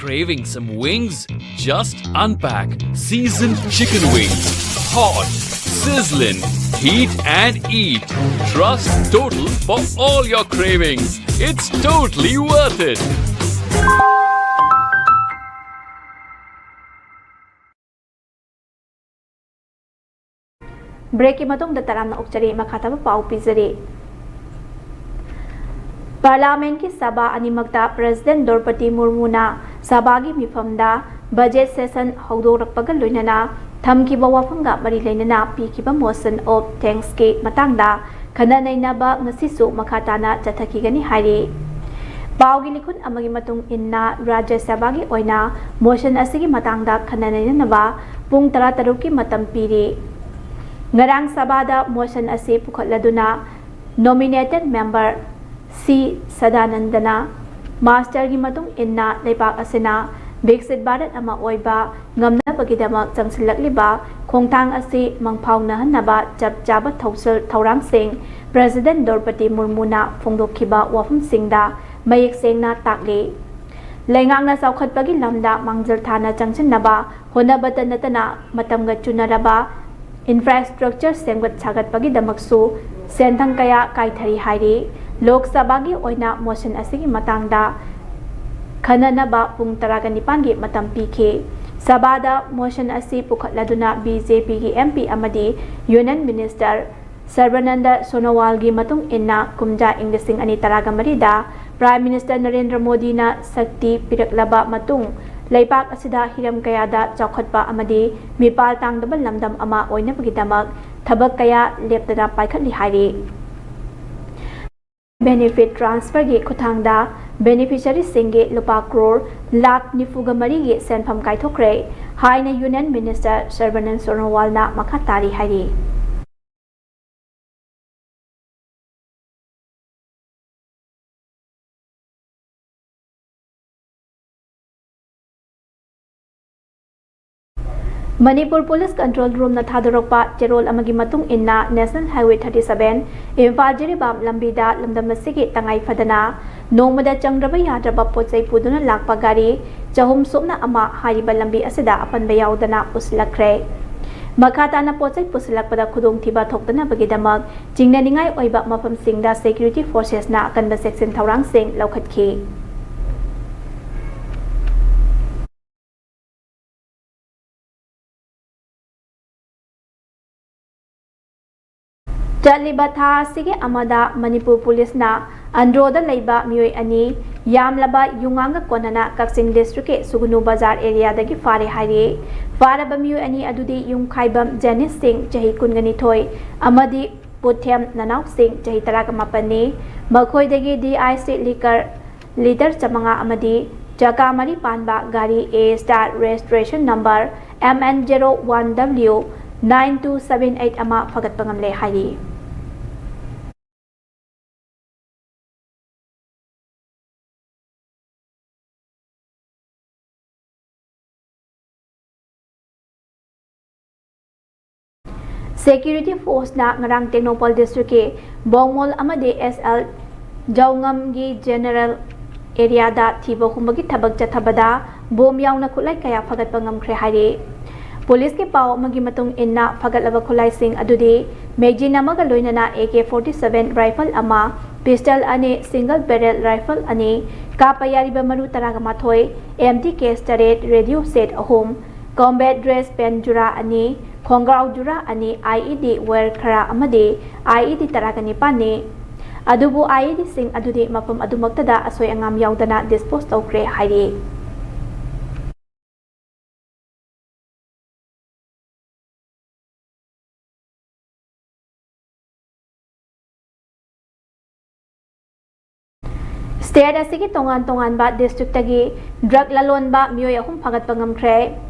Craving some wings? Just unpack seasoned chicken wings. Hot, sizzling, heat and eat. Trust Total for all your cravings. It's totally worth it. ꯕ꯭ꯔꯦꯛꯀꯤ ꯃꯇꯨꯡꯗ ꯇꯔꯥꯝꯅ ꯑꯣꯛꯆꯔꯤ꯫ ꯃꯈꯥ ꯇꯥꯕ ꯄꯥꯎ ꯄꯤꯖꯔꯤ꯫ ꯄꯥꯔꯂꯥꯃꯦꯟꯠꯀꯤ ꯁꯚꯥ ꯑꯅꯤꯃꯛꯇ president ꯗ꯭ꯔꯧꯄꯗꯤ ꯃꯨꯔꯃꯨꯅ ꯁꯚꯥꯒꯤ ꯃꯤꯐꯝꯗ budget session ꯍꯧꯗꯣꯔꯛꯄꯒ ꯂꯣꯏꯅꯅ ꯊꯝꯈꯤꯕ ꯋꯥꯐꯝꯒ ꯃꯔꯤ ꯂꯩꯅꯅ ꯄꯤꯈꯤꯕ motion of thanksꯀꯤ ꯃꯇꯥꯡꯗ ꯈꯟꯅ ꯅꯩꯅꯕ ꯉꯁꯤꯁꯨ ꯃꯈꯥ ꯇꯥꯅ ꯆꯠꯊꯈꯤꯒꯅꯤ ꯍꯥꯏꯔꯤ꯫ ꯄꯥꯎꯒꯤ ꯂꯤꯈꯨꯟ ꯑꯃꯒꯤ ꯃꯇꯨꯡ ꯏꯟꯅ, ꯔꯥꯖ꯭ꯌ ꯁꯚꯥꯒꯤ ꯑꯣꯏꯅ motion ꯑꯁꯤꯒꯤ ꯃꯇꯥꯡꯗ ꯈꯟꯅ ꯅꯩꯅꯅꯕ ꯄꯨꯡ ꯇꯔꯥꯇꯔꯨꯛꯀꯤ ꯃꯇꯝ ꯄꯤꯔꯤ꯫ ꯉꯔꯥꯡ ꯁꯚꯥꯗ motion ꯑꯁꯤ ꯄꯨꯈꯠꯂꯗꯨꯅ nominated member ꯁꯤ ꯁꯗꯥꯅꯟꯗꯅ, ꯃꯥꯁꯇꯔꯒꯤ ꯃꯇꯨꯡ ꯏꯟꯅ ꯂꯩꯕꯥꯛ ꯑꯁꯤꯅ ꯕꯤꯛꯁꯤꯠ ꯚꯥꯔꯠ ꯑꯃ ꯑꯣꯏꯕ ꯉꯝꯅꯕꯒꯤꯗꯃꯛ ꯆꯪꯁꯤꯜꯂꯛꯂꯤꯕ ꯈꯣꯡꯊꯥꯡ ꯑꯁꯤ ꯃꯪꯐꯥꯎꯅꯍꯟꯅꯕ ꯆꯞ ꯆꯥꯕ ꯊꯧꯁꯤꯜ ꯊꯧꯔꯥꯡꯁꯤꯡ President ꯗ꯭ꯔꯧꯄꯗꯤ ꯃꯨꯔꯃꯨꯅ ꯐꯣꯡꯗꯣꯛꯈꯤꯕ ꯋꯥꯐꯝꯁꯤꯡꯗ ꯃꯌꯦꯛ ꯁꯦꯡꯅ ꯇꯥꯛꯂꯤ꯫ ꯂꯩꯉꯥꯛꯅ ꯆꯥꯎꯈꯠꯄꯒꯤ ꯂꯝꯗ ꯃꯥꯡꯖꯤꯜ ꯊꯥꯅ ꯆꯪꯁꯤꯟꯅꯕ ꯍꯣꯠꯅꯕꯇ ꯅꯠꯇꯅ ꯃꯇꯝꯒ ꯆꯨꯅꯔꯕ infrastructure ꯁꯦꯝꯒꯠ ꯁꯥꯒꯠꯄꯒꯤꯗꯃꯛꯁꯨ ꯁꯦꯟꯊꯪ ꯀꯌꯥ ꯀꯥꯏꯊꯔꯤ ꯍꯥꯏꯔꯤ꯫ ꯂꯣꯛ ꯁꯚꯥꯒꯤ ꯑꯣꯏꯅ motion ꯑꯁꯤꯒꯤ ꯃꯇꯥꯡꯗ ꯈꯟꯅꯅꯕ ꯄꯨꯡ ꯇꯔꯥꯒ ꯅꯤꯄꯥꯟꯒꯤ ꯃꯇꯝ ꯄꯤꯈꯤ꯫ ꯁꯚꯥꯗ motion ꯑꯁꯤ ꯄꯨꯈꯠꯂꯗꯨꯅ BJPꯒꯤ MP ꯑꯃꯗꯤ Union Minister ꯁꯔꯕꯥꯅꯟꯗ ꯁꯣꯅꯣꯋꯥꯜꯒꯤ ꯃꯇꯨꯡ ꯏꯟꯅ, ꯀꯨꯝꯖꯥ ꯏꯪ ꯂꯤꯁꯤꯡ ꯑꯅꯤ ꯇꯔꯥꯒ ꯃꯔꯤꯗ Prime Minister ꯅꯔꯦꯟꯗ꯭ꯔ ꯃꯣꯗꯤꯅ ꯁꯛꯇꯤ ꯄꯤꯔꯛꯂꯕ ꯃꯇꯨꯡ, ꯂꯩꯕꯥꯛ ꯑꯁꯤꯗ ꯍꯤꯔꯝ ꯀꯌꯥꯗ ꯆꯥꯎꯈꯠꯄ ꯑꯃꯗꯤ ꯃꯤꯄꯥꯜ ꯇꯥꯡꯗꯕ ꯂꯝꯗꯝ ꯑꯃ ꯑꯣꯏꯅꯕꯒꯤꯗꯃꯛ ꯊꯕꯛ ꯀꯌꯥ ꯂꯦꯞꯇꯅ ꯄꯥꯏꯈꯠꯂꯤ ꯍꯥꯏꯔꯤ꯫ Benefit transferꯒꯤ ꯈꯨꯠꯊꯥꯡꯗ beneficiaryꯁꯤꯡꯒꯤ ꯂꯨꯄꯥ ꯀ꯭ꯔꯣꯔ ꯂꯥꯈ ꯅꯤꯐꯨꯒ ꯃꯔꯤꯒꯤ ꯁꯦꯟꯐꯝ ꯀꯥꯏꯊꯣꯛꯈ꯭ꯔꯦ ꯍꯥꯏꯅ Union Minister ꯁꯔꯕꯥꯅꯟꯗ ꯁꯣꯅꯣꯋꯥꯜꯅ ꯃꯈꯥ ꯇꯥꯔꯤ ꯍꯥꯏꯔꯤ꯫ ꯃꯅꯤꯄꯨꯔ Police Control Roomꯅ ꯊꯥꯗꯣꯔꯛꯄ ꯆꯦꯔꯣꯜ ꯑꯃꯒꯤ ꯃꯇꯨꯡ ꯏꯟꯅ, National Highway thirty seven, Imphal Jiribam ꯂꯝꯕꯤꯗ ꯂꯝꯗꯝ ꯑꯁꯤꯒꯤ ꯇꯉꯥꯏ ꯐꯗꯅ ꯅꯣꯡꯃꯗ ꯆꯪꯗ꯭ꯔꯕ ꯌꯥꯗ꯭ꯔꯕ ꯄꯣꯠ ꯆꯩ ꯄꯨꯗꯨꯅ ꯂꯥꯛꯄ ꯒꯥꯔꯤ ꯆꯍꯨꯝ ꯁꯨꯞꯅ ꯑꯃ ꯍꯥꯏꯔꯤꯕ ꯂꯝꯕꯤ ꯑꯁꯤꯗ ꯑꯄꯟꯕ ꯌꯥꯎꯗꯅ ꯄꯨꯁꯤꯜꯂꯛꯈ꯭ꯔꯦ꯫ ꯃꯈꯥ ꯇꯥꯅ ꯄꯣꯠ ꯆꯩ ꯄꯨꯁꯤꯜꯂꯛꯄꯗ ꯈꯨꯗꯣꯡꯊꯤꯕ ꯊꯣꯛꯇꯅꯕꯒꯤꯗꯃꯛ ꯆꯤꯡꯅꯅꯤꯡꯉꯥꯏ ꯑꯣꯏꯕ ꯃꯐꯝꯁꯤꯡꯗ security forcesꯅ ꯑꯀꯟꯕ ꯆꯦꯛꯁꯤꯟ ꯊꯧꯔꯥꯡꯁꯤꯡ ꯂꯧꯈꯠꯈꯤ꯫ ꯆꯠꯂꯤꯕ ꯊꯥ ꯑꯁꯤꯒꯤ ꯑꯃꯗ ꯃꯅꯤꯄꯨꯔ ꯄꯨꯂꯤꯁꯅ ꯑꯟꯗ꯭ꯔꯣꯗ ꯂꯩꯕ ꯃꯤꯑꯣꯏ ꯑꯅꯤ ꯌꯥꯝꯂꯕ ꯌꯨꯉꯥꯡꯒ ꯀꯣꯟꯅꯅ ꯀꯛꯆꯤꯡ districtꯀꯤ ꯁꯨꯒꯨꯅꯨ ꯕꯖꯥꯔ areaꯗꯒꯤ ꯐꯥꯔꯦ ꯍꯥꯏꯔꯤ꯫ ꯐꯥꯔꯕ ꯃꯤꯑꯣꯏ ꯑꯅꯤ ꯑꯗꯨꯗꯤ ꯌꯨꯝꯈꯥꯏꯕꯝ ꯖꯦꯅꯤꯁ ꯁꯤꯡ, ꯆꯍꯤ ꯀꯨꯟꯒ ꯅꯤꯊꯣꯏ, ꯑꯃꯗꯤ ꯄꯨꯊꯦꯝ ꯅꯅꯥꯎ ꯁꯤꯡ, ꯆꯍꯤ ꯇꯔꯥꯒ ꯃꯥꯄꯟꯅꯤ꯫ ꯃꯈꯣꯏꯗꯒꯤ DIC liquor litre ꯆꯥꯃꯉꯥ ꯑꯃꯗꯤ ꯆꯀꯥ ꯃꯔꯤ ꯄꯥꯟꯕ ꯒꯥꯔꯤ A star registration number MN zero one W nine two seven eight ꯑꯃ ꯐꯒꯠꯄ ꯉꯝꯂꯦ ꯍꯥꯏꯔꯤ꯫ Security Force ꯅ ꯉꯔꯥꯡ ꯇꯦꯡꯅꯧꯄꯜ district ꯀꯤ ꯕꯣꯡꯃꯣꯜ ꯑꯃꯗꯤ S L ꯖꯧꯉꯝꯒꯤ general area ꯗ ꯊꯤꯕ ꯍꯨꯝꯕꯒꯤ ꯊꯕꯛ ꯆꯠꯊꯕꯗ bomb ꯌꯥꯎꯅ ꯈꯨꯠꯂꯥꯏ ꯀꯌꯥ ꯐꯒꯠꯄ ꯉꯝꯈ꯭ꯔꯦ ꯍꯥꯏꯔꯤ꯫ Police ꯀꯤ ꯄꯥꯎ ꯑꯃꯒꯤ ꯃꯇꯨꯡ ꯏꯟꯅ, ꯐꯒꯠꯂꯕ ꯈꯨꯠꯂꯥꯏꯁꯤꯡ ꯑꯗꯨꯗꯤ magazine ꯑꯃꯒ ꯂꯣꯏꯅꯅ A K forty-seven rifle ꯑꯃ, pistol ꯑꯅꯤ, single barrel rifle ꯑꯅꯤ, ꯀꯥꯞꯄ ꯌꯥꯔꯤꯕ ꯃꯔꯨ ꯇꯔꯥꯒ ꯃꯥꯊꯣꯏ, empty case ꯇꯔꯦꯠ, radio set ꯑꯍꯨꯝ, combat dress pant ꯖꯨꯔꯥ ꯑꯅꯤ, ꯈꯣꯡꯒ꯭ꯔꯥꯎ ꯖꯨꯔꯥ ꯑꯅꯤ, I E D wire ꯈꯔ ꯑꯃꯗꯤ I E D ꯇꯔꯥꯒ ꯅꯤꯄꯥꯟꯅꯤ꯫ ꯑꯗꯨꯕꯨ I E D ꯁꯤꯡ ꯑꯗꯨꯗꯤ ꯃꯐꯝ ꯑꯗꯨꯃꯛꯇꯗ ꯑꯁꯣꯏ ꯑꯉꯥꯝ ꯌꯥꯎꯗꯅ dispose ꯇꯧꯈ꯭ꯔꯦ ꯍꯥꯏꯔꯤ꯫ State ꯑꯁꯤꯒꯤ ꯇꯣꯉꯥꯟ ꯇꯣꯉꯥꯟꯕ district ꯇꯒꯤ drug ꯂꯂꯣꯟꯕ ꯃꯤꯑꯣꯏ ꯑꯍꯨꯝ ꯐꯥꯒꯠꯄ ꯉꯝꯈ꯭ꯔꯦ꯫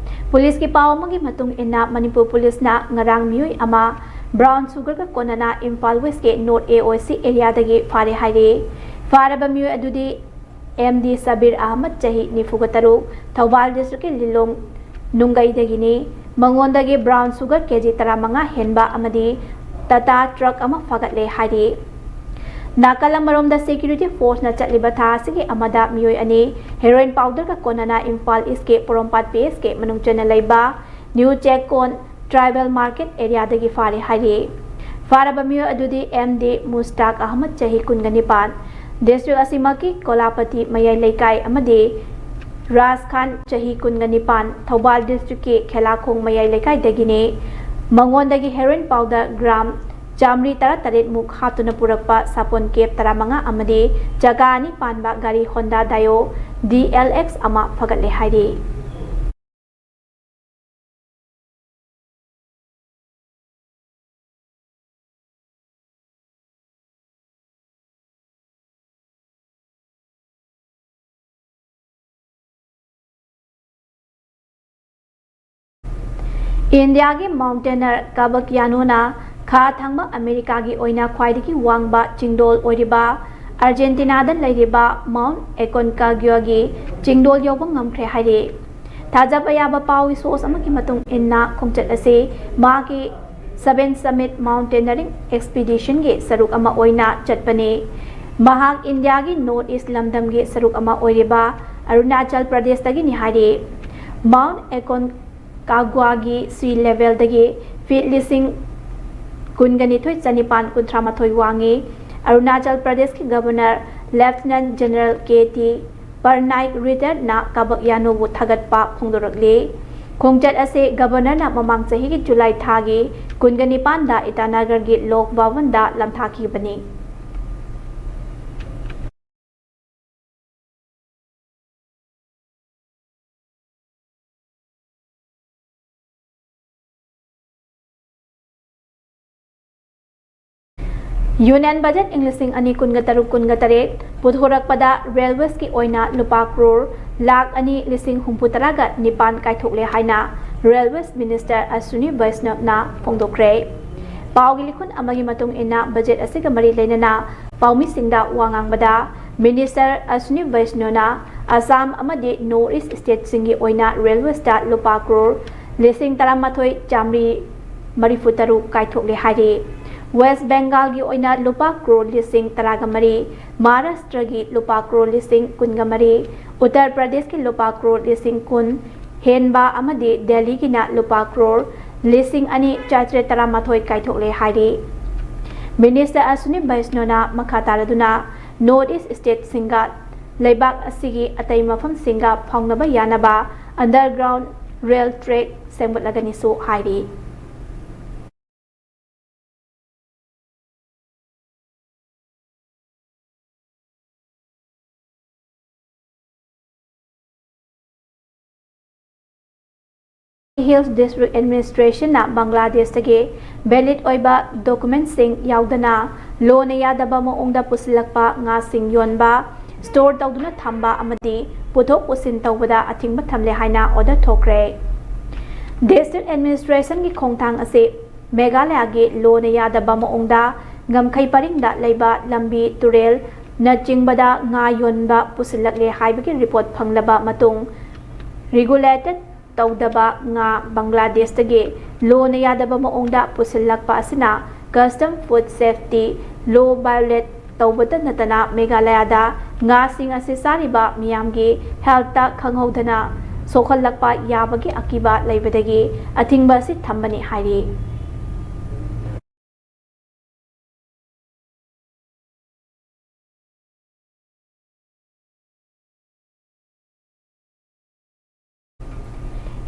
Police ꯀꯤ ꯄꯥꯎ ꯑꯃꯒꯤ ꯃꯇꯨꯡ ꯏꯟꯅ, ꯃꯅꯤꯄꯨꯔ Police ꯅ ꯉꯔꯥꯡ ꯃꯤꯑꯣꯏ ꯑꯃ brown sugar ꯒ ꯀꯣꯟꯅꯅ ꯏꯝꯐꯥꯜ West ꯀꯤ North A O C area ꯗꯒꯤ ꯐꯥꯔꯦ ꯍꯥꯏꯔꯤ꯫ ꯐꯥꯔꯕ ꯃꯤꯑꯣꯏ ꯑꯗꯨꯗꯤ M D ꯁꯕꯤꯔ ꯑꯍꯃꯗ, ꯆꯍꯤ ꯅꯤꯐꯨꯒ ꯇꯔꯨꯛ, ꯊꯧꯕꯥꯜ district ꯀꯤ ꯂꯤꯂꯣꯡ ꯅꯨꯡꯒꯩꯗꯒꯤꯅꯤ꯫ ꯃꯉꯣꯟꯗꯒꯤ brown sugar K G ꯇꯔꯥꯃꯉꯥ ꯍꯦꯟꯕ ꯑꯃꯗꯤ Tata truck ꯑꯃ ꯐꯥꯒꯠꯂꯦ ꯍꯥꯏꯔꯤ꯫ ꯅꯥꯀꯜ ꯑꯃꯔꯣꯝꯗ, Security Force ꯅ ꯆꯠꯂꯤꯕ ꯊꯥ ꯑꯁꯤꯒꯤ ꯑꯃꯗ ꯃꯤꯑꯣꯏ ꯑꯅꯤ heroin powder ꯒ ꯀꯣꯟꯅꯅ ꯏꯝꯐꯥꯜ East ꯀꯤ ꯄꯣꯔꯣꯝꯄꯥꯠ P S ꯀꯤ ꯃꯅꯨꯡ ꯆꯟꯅ ꯂꯩꯕ New ꯆꯦꯛꯀꯣꯟ Tribal Market area ꯗꯒꯤ ꯐꯥꯔꯦ ꯍꯥꯏꯔꯤ꯫ ꯐꯥꯔꯕ ꯃꯤꯑꯣꯏ ꯑꯗꯨꯗꯤ M D ꯃꯨꯁꯇꯥꯛ ꯑꯍꯃꯗ, ꯆꯍꯤ ꯀꯨꯟꯒ ꯅꯤꯄꯥꯟ, district ꯑꯁꯤꯃꯛꯀꯤ ꯀꯣꯂꯥꯄꯇꯤ ꯃꯌꯥꯏ ꯂꯩꯀꯥꯏ ꯑꯃꯗꯤ ꯔꯥꯖ ꯈꯥꯟ, ꯆꯍꯤ ꯀꯨꯟꯒ ꯅꯤꯄꯥꯟ, ꯊꯧꯕꯥꯜ district ꯀꯤ ꯈꯦꯂꯥꯈꯣꯡ ꯃꯌꯥꯏ ꯂꯩꯀꯥꯏꯗꯒꯤꯅꯤ꯫ ꯃꯉꯣꯟꯗꯒꯤ heroin powder gram ꯆꯥꯃꯔꯤ ꯇꯔꯥꯇꯔꯦꯠ ꯃꯨꯛ ꯍꯥꯞꯇꯨꯅ ꯄꯨꯔꯛꯄ ꯁꯥꯄꯣꯟ cap ꯇꯔꯥꯃꯉꯥ ꯑꯃꯗꯤ ꯆꯀꯥ ꯑꯅꯤ ꯄꯥꯟꯕ ꯒꯥꯔꯤ Honda Dio D L X ꯑꯃ ꯐꯒꯠꯂꯦ ꯍꯥꯏꯔꯤ꯫ ꯏꯟꯗꯤꯌꯥꯒꯤ mountaineer ꯀꯥꯕꯛꯌꯥꯅꯣꯅ ꯈꯥ ꯊꯪꯕ ꯑꯃꯦꯔꯤꯀꯥꯒꯤ ꯑꯣꯏꯅ ꯈ꯭ꯋꯥꯏꯗꯒꯤ ꯋꯥꯡꯕ ꯆꯤꯡꯗꯣꯜ ꯑꯣꯏꯔꯤꯕ ꯑꯥꯔꯖꯦꯟꯇꯤꯅꯥꯗ ꯂꯩꯔꯤꯕ Mount Aconcagua ꯒꯤ ꯆꯤꯡꯗꯣꯜ ꯌꯧꯕ ꯉꯝꯈ꯭ꯔꯦ ꯍꯥꯏꯔꯤ꯫ ꯊꯥꯖꯕ ꯌꯥꯕ ꯄꯥꯎꯒꯤ source ꯑꯃꯒꯤ ꯃꯇꯨꯡ ꯏꯟꯅ, ꯈꯣꯡꯆꯠ ꯑꯁꯤ ꯃꯍꯥꯛꯀꯤ Seven Summit Mountaineering Expeditionꯒꯤ ꯁꯔꯨꯛ ꯑꯃ ꯑꯣꯏꯅ ꯆꯠꯄꯅꯤ꯫ ꯃꯍꯥꯛ ꯏꯟꯗꯤꯌꯥꯒꯤ North East ꯂꯝꯗꯝꯒꯤ ꯁꯔꯨꯛ ꯑꯃ ꯑꯣꯏꯔꯤꯕ ꯑꯔꯨꯅꯥꯆꯜ ꯄ꯭ꯔꯗꯦꯁꯇꯒꯤꯅꯤ ꯍꯥꯏꯔꯤ꯫ Mount Aconcagua ꯒꯤ sea level ꯗꯒꯤ feet ꯂꯤꯁꯤꯡ ꯀꯨꯟꯒ ꯅꯤꯊꯣꯏ ꯆꯅꯤꯄꯥꯟ ꯀꯨꯟꯊ꯭ꯔꯥ ꯃꯥꯊꯣꯏ ꯋꯥꯡꯉꯤ꯫ ꯑꯔꯨꯅꯥꯆꯜ ꯄ꯭ꯔꯗꯦꯁꯀꯤ Governor Lieutenant General K T Parnaik Retired ꯅ ꯀꯥꯕꯛ ꯌꯥꯅꯣꯕꯨ ꯊꯥꯒꯠꯄ ꯐꯣꯡꯗꯣꯔꯛꯂꯤ꯫ ꯈꯣꯡꯆꯠ ꯑꯁꯤ Governor ꯅ ꯃꯃꯥꯡ ꯆꯍꯤꯒꯤ ꯖꯨꯂꯥꯏ ꯊꯥꯒꯤ ꯀꯨꯟꯒ ꯅꯤꯄꯥꯟꯗ ꯏꯇꯥꯅꯒꯔꯒꯤ ꯂꯣꯛ ꯚꯕꯟꯗ ꯂꯥꯟꯊꯥꯈꯤꯕꯅꯤ꯫ Union Budget ꯏꯪ ꯂꯤꯁꯤꯡ ꯑꯅꯤ ꯀꯨꯟꯒ ꯇꯔꯨꯛ ꯀꯨꯟꯒ ꯇꯔꯦꯠ ꯄꯨꯊꯣꯔꯛꯄꯗ Railways ꯀꯤ ꯑꯣꯏꯅ ꯂꯨꯄꯥ ꯀ꯭ꯔꯣꯔ ꯂꯥꯈ ꯑꯅꯤ ꯂꯤꯁꯤꯡ ꯍꯨꯝꯐꯨ ꯇꯔꯥꯒ ꯅꯤꯄꯥꯟ ꯀꯥꯏꯊꯣꯛꯂꯦ ꯍꯥꯏꯅ Railways Minister Ashwini Vaishnaw ꯅ ꯐꯣꯡꯗꯣꯛꯈ꯭ꯔꯦ꯫ ꯄꯥꯎꯒꯤ ꯂꯤꯈꯨꯟ ꯑꯃꯒꯤ ꯃꯇꯨꯡ ꯏꯟꯅ, budget ꯑꯁꯤꯒ ꯃꯔꯤ ꯂꯩꯅꯅ ꯄꯥꯎꯃꯤꯁꯤꯡꯗ ꯋꯥ ꯉꯥꯡꯕꯗ Minister Ashwini Vaishnaw ꯅ ꯑꯁꯥꯝ ꯑꯃꯗꯤ North East state ꯁꯤꯡꯒꯤ ꯑꯣꯏꯅ Railways ꯇ ꯂꯨꯄꯥ ꯀ꯭ꯔꯣꯔ ꯂꯤꯁꯤꯡ ꯇꯔꯥꯃꯥꯊꯣꯏ ꯆꯥꯃꯔꯤ ꯃꯔꯤꯐꯨ ꯇꯔꯨꯛ ꯀꯥꯏꯊꯣꯛꯂꯦ ꯍꯥꯏꯔꯤ꯫ West Bengal ꯒꯤ ꯑꯣꯏꯅ ꯂꯨꯄꯥ ꯀ꯭ꯔꯣꯔ ꯂꯤꯁꯤꯡ ꯇꯔꯥꯒ ꯃꯔꯤ, ꯃꯍꯥꯔꯥꯁꯇ꯭ꯔꯒꯤ ꯂꯨꯄꯥ ꯀ꯭ꯔꯣꯔ ꯂꯤꯁꯤꯡ ꯀꯨꯟꯒ ꯃꯔꯤ, ꯎꯠꯇꯔ ꯄ꯭ꯔꯗꯦꯁꯀꯤ ꯂꯨꯄꯥ ꯀ꯭ꯔꯣꯔ ꯂꯤꯁꯤꯡ ꯀꯨꯟ ꯍꯦꯟꯕ ꯑꯃꯗꯤ ꯗꯦꯜꯂꯤꯒꯤꯅ ꯂꯨꯄꯥ ꯀ꯭ꯔꯣꯔ ꯂꯤꯁꯤꯡ ꯑꯅꯤ ꯆꯥꯇ꯭ꯔꯦꯠ ꯇꯔꯥꯃꯥꯊꯣꯏ ꯀꯥꯏꯊꯣꯛꯂꯦ ꯍꯥꯏꯔꯤ꯫ Minister Ashwini Vaishnaw ꯅ ꯃꯈꯥ ꯇꯥꯔꯗꯨꯅ North East state ꯁꯤꯡꯒ ꯂꯩꯕꯥꯛ ꯑꯁꯤꯒꯤ ꯑꯇꯩ ꯃꯐꯝꯁꯤꯡꯒ ꯐꯥꯎꯅꯕ ꯌꯥꯅꯕ underground rail track ꯁꯦꯝꯒꯠꯂꯒꯅꯤꯁꯨ ꯍꯥꯏꯔꯤ꯫ Hills District Administration ꯅ ꯕꯪꯒ꯭ꯂꯥꯗꯦꯁꯇꯒꯤ valid ꯑꯣꯏꯕ document ꯁꯤꯡ ꯌꯥꯎꯗꯅ ꯂꯣꯅ ꯌꯥꯗꯕ ꯃꯑꯣꯡꯗ ꯄꯨꯁꯤꯜꯂꯛꯄ ꯉꯥꯁꯤꯡ ꯌꯣꯟꯕ, store ꯇꯧꯗꯨꯅ ꯊꯝꯕ ꯑꯃꯗꯤ ꯄꯨꯊꯣꯛ ꯄꯨꯁꯤꯟ ꯇꯧꯕꯗ ꯑꯊꯤꯡꯕ ꯊꯝꯂꯦ ꯍꯥꯏꯅ order ꯊꯣꯛꯈ꯭ꯔꯦ꯫ District Administration ꯒꯤ ꯈꯣꯡꯊꯥꯡ ꯑꯁꯤ ꯃꯦꯘꯥꯂꯌꯥꯒꯤ ꯂꯣꯅ ꯌꯥꯗꯕ ꯃꯑꯣꯡꯗ ꯉꯝꯈꯩ ꯄꯔꯤꯡꯗ ꯂꯩꯕ ꯂꯝꯕꯤ, ꯇꯨꯔꯦꯜ ꯅꯆꯤꯡꯕꯗ ꯉꯥ ꯌꯣꯟꯕ ꯄꯨꯁꯤꯜꯂꯛꯂꯦ ꯍꯥꯏꯕꯒꯤ report ꯐꯪꯂꯕ ꯃꯇꯨꯡ, regulated ꯇꯧꯗꯕ ꯉꯥ ꯕꯪꯒ꯭ꯂꯥꯗꯦꯁꯇꯒꯤ ꯂꯣꯅ ꯌꯥꯗꯕ ꯃꯑꯣꯡꯗ ꯄꯨꯁꯤꯜꯂꯛꯄ ꯑꯁꯤꯅ custom, food safety law violate ꯇꯧꯕꯇ ꯅꯠꯇꯅ ꯃꯦꯘꯥꯂꯌꯥꯗ ꯉꯥꯁꯤꯡ ꯑꯁꯤ ꯆꯥꯔꯤꯕ ꯃꯤꯌꯥꯝꯒꯤ healthꯇ ꯈꯪꯍꯧꯗꯅ ꯁꯣꯛꯍꯜꯂꯛꯄ ꯌꯥꯕꯒꯤ ꯑꯀꯤꯕ ꯂꯩꯕꯗꯒꯤ ꯑꯊꯤꯡꯕ ꯑꯁꯤ ꯊꯝꯕꯅꯤ ꯍꯥꯏꯔꯤ꯫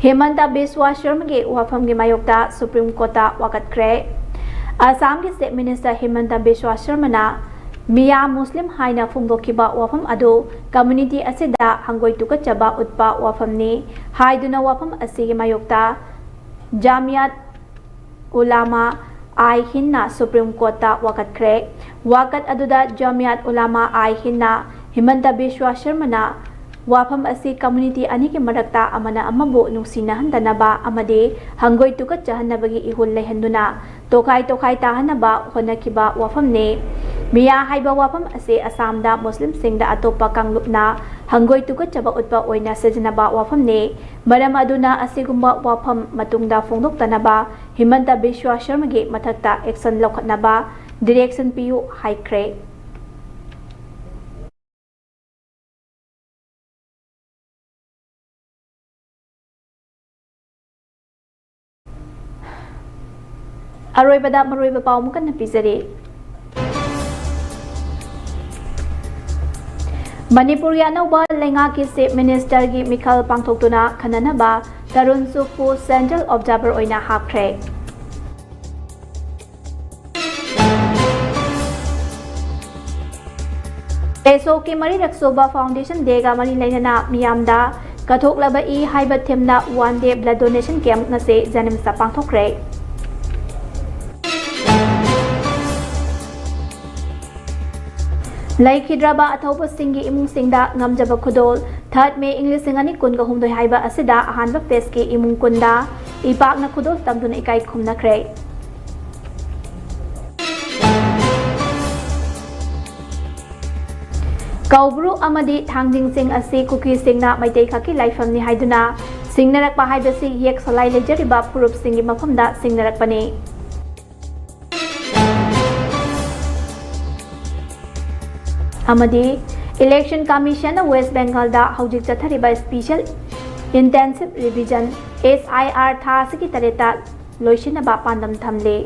ꯍꯤꯃꯟꯇ ꯕꯤꯁ꯭ꯋꯥ ꯁꯔꯃꯒꯤ ꯋꯥꯐꯝꯒꯤ ꯃꯥꯌꯣꯛꯇ ꯁꯨꯄ꯭ꯔꯤꯝ ꯀꯣꯔꯠꯇ ꯋꯥꯀꯠꯈ꯭ꯔꯦ꯫ ꯑꯁꯥꯝꯒꯤ ꯆꯤꯐ ꯃꯤꯅꯤꯁꯇꯔ ꯍꯤꯃꯟꯇ ꯕꯤꯁ꯭ꯋꯥ ꯁꯔꯃꯅ ꯃꯤꯌꯥ ꯃꯨꯁꯂꯤꯝ ꯍꯥꯏꯅ ꯐꯣꯡꯗꯣꯛꯈꯤꯕ ꯋꯥꯐꯝ ꯑꯗꯨ ꯀꯝꯃ꯭ꯌꯨꯅꯤꯇꯤ ꯑꯁꯤꯗ ꯍꯪꯒꯣꯏ ꯇꯨꯀꯠꯆꯕ ꯎꯠꯄ ꯋꯥꯐꯝꯅꯤ ꯍꯥꯏꯗꯨꯅ ꯋꯥꯐꯝ ꯑꯁꯤꯒꯤ ꯃꯥꯌꯣꯛꯇ ꯖꯥꯃꯤꯌꯥꯠ ꯎꯂꯥꯃꯥ ꯑꯥꯏ ꯍꯤꯟꯗꯅ ꯁꯨꯄ꯭ꯔꯤꯝ ꯀꯣꯔꯠꯇ ꯋꯥꯀꯠꯈ꯭ꯔꯦ꯫ ꯋꯥꯀꯠ ꯑꯗꯨꯗ ꯖꯥꯃꯤꯌꯥꯠ ꯎꯂꯥꯃꯥ ꯑꯥꯏ ꯍꯤꯟꯗꯅ ꯍꯤꯃꯟꯇ ꯕꯤꯁ꯭ꯋꯥ ꯁꯔꯃꯅ ꯋꯥꯐꯝ ꯑꯁꯤ ꯀꯝꯃ꯭ꯌꯨꯅꯤꯇꯤ ꯑꯅꯤꯒꯤ ꯃꯔꯛꯇ ꯑꯃꯅ ꯑꯃꯕꯨ ꯅꯨꯡꯁꯤꯅꯍꯟꯗꯅꯕ ꯑꯃꯗꯤ ꯍꯪꯒꯣꯏ ꯇꯨꯀꯠꯆꯍꯟꯅꯕꯒꯤ ꯏꯍꯨꯜ ꯂꯩꯍꯟꯗꯨꯅ ꯇꯣꯈꯥꯏ ꯇꯣꯈꯥꯏ ꯇꯥꯍꯟꯅꯕ ꯍꯣꯠꯅꯈꯤꯕ ꯋꯥꯐꯝꯅꯤ꯫ ꯃꯤꯌꯥ ꯍꯥꯏꯕ ꯋꯥꯐꯝ ꯑꯁꯤ ꯑꯁꯥꯝꯗ ꯃꯨꯁꯂꯤꯝꯁꯤꯡꯗ ꯑꯇꯣꯞꯄ ꯀꯥꯡꯂꯨꯞꯅ ꯍꯪꯒꯣꯏ ꯇꯨꯀꯠꯆꯕ ꯎꯠꯄ ꯑꯣꯏꯅ ꯁꯤꯖꯤꯟꯅꯕ ꯋꯥꯐꯝꯅꯤ꯫ ꯃꯔꯝ ꯑꯗꯨꯅ ꯑꯁꯤꯒꯨꯝꯕ ꯋꯥꯐꯝ ꯃꯇꯨꯡꯗ ꯐꯣꯡꯗꯣꯛꯇꯅꯕ ꯍꯤꯃꯟꯇ ꯕꯤꯁ꯭ꯋꯥ ꯁꯔꯃꯒꯤ ꯃꯊꯛꯇ action ꯂꯧꯈꯠꯅꯕ direction ꯄꯤꯌꯨ ꯍꯥꯏꯈ꯭ꯔꯦ꯫ ꯑꯔꯣꯏꯕꯗ ꯃꯔꯨꯑꯣꯏꯕ ꯄꯥꯎ ꯑꯃꯨꯛ ꯍꯟꯅ ꯄꯤꯖꯔꯤ꯫ ꯃꯅꯤꯄꯨꯔꯒꯤ ꯑꯅꯧꯕ ꯂꯩꯉꯥꯛꯀꯤ ꯆꯤꯐ ꯃꯤꯅꯤꯁꯇꯔꯒꯤ ꯃꯤꯈꯜ ꯄꯥꯡꯊꯣꯛꯇꯨꯅ ꯈꯟꯅꯅꯕ ꯇꯔꯨꯟ ꯆꯨꯞꯄꯨ ꯁꯦꯟꯇ꯭ꯔꯦꯜ ꯑꯣꯕꯖꯥꯔꯚꯔ ꯑꯣꯏꯅ ꯍꯥꯞꯈ꯭ꯔꯦ꯫ ꯑꯦꯁꯣꯛꯀꯤ ꯃꯔꯤꯔꯛ ꯁꯨꯕ ꯐꯥꯎꯟꯗꯦꯁꯟ ꯗꯦꯒ ꯃꯔꯤ ꯂꯩꯅꯅ ꯃꯤꯌꯥꯝꯗ ꯀꯠꯊꯣꯛꯂꯕ ꯏ ꯍꯥꯏꯕ ꯊꯤꯝꯅ one day blood donation camp ꯉꯁꯤ ꯖꯦꯅꯤꯝꯁꯇ ꯄꯥꯡꯊꯣꯛꯈ꯭ꯔꯦ꯫ ꯂꯩꯈꯤꯗ꯭ꯔꯕ ꯑꯊꯧꯕꯁꯤꯡꯒꯤ ꯏꯃꯨꯡꯁꯤꯡꯗ ꯉꯝꯖꯕ ꯈꯨꯗꯣꯜ꯫ ꯊꯥꯔꯠ ꯃꯦ ꯏꯪ ꯂꯤꯁꯤꯡ ꯑꯅꯤ ꯀꯨꯟꯒ ꯍꯨꯝꯗꯣꯏ ꯍꯥꯏꯕ ꯑꯁꯤꯗ ꯑꯍꯥꯟꯕ ꯐꯦꯁꯀꯤ ꯏꯃꯨꯡ ꯀꯨꯟꯗ ꯏꯄꯥꯛꯅ ꯈꯨꯗꯣꯜ ꯇꯝꯗꯨꯅ ꯏꯀꯥꯏ ꯈꯨꯝꯅꯈ꯭ꯔꯦ꯫ ꯀꯧꯕ꯭ꯔꯨ ꯑꯃꯗꯤ ꯊꯥꯡꯖꯤꯡ ꯆꯤꯡ ꯑꯁꯤ ꯀꯨꯀꯤꯁꯤꯡꯅ ꯃꯩꯇꯩ ꯈꯛꯀꯤ ꯂꯥꯏꯐꯝꯅꯤ ꯍꯥꯏꯗꯨꯅ ꯁꯤꯡꯅꯔꯛꯄ ꯍꯥꯏꯕꯁꯤ ꯌꯦꯛ ꯁꯂꯥꯏ ꯂꯩꯖꯔꯤꯕ ꯐꯨꯔꯨꯞꯁꯤꯡꯒꯤ ꯃꯐꯝꯗ ꯁꯤꯡꯅꯔꯛꯄꯅꯤ꯫ ꯑꯃꯗꯤ Election Commission ꯅ West Bengal ꯗ ꯍꯧꯖꯤꯛ ꯆꯠꯊꯔꯤꯕ Special Intensive Revision, S I R, ꯊꯥ ꯑꯁꯤꯒꯤ ꯇꯔꯦꯠꯇ ꯂꯣꯏꯁꯤꯟꯅꯕ ꯄꯥꯟꯗꯝ ꯊꯝꯂꯤ꯫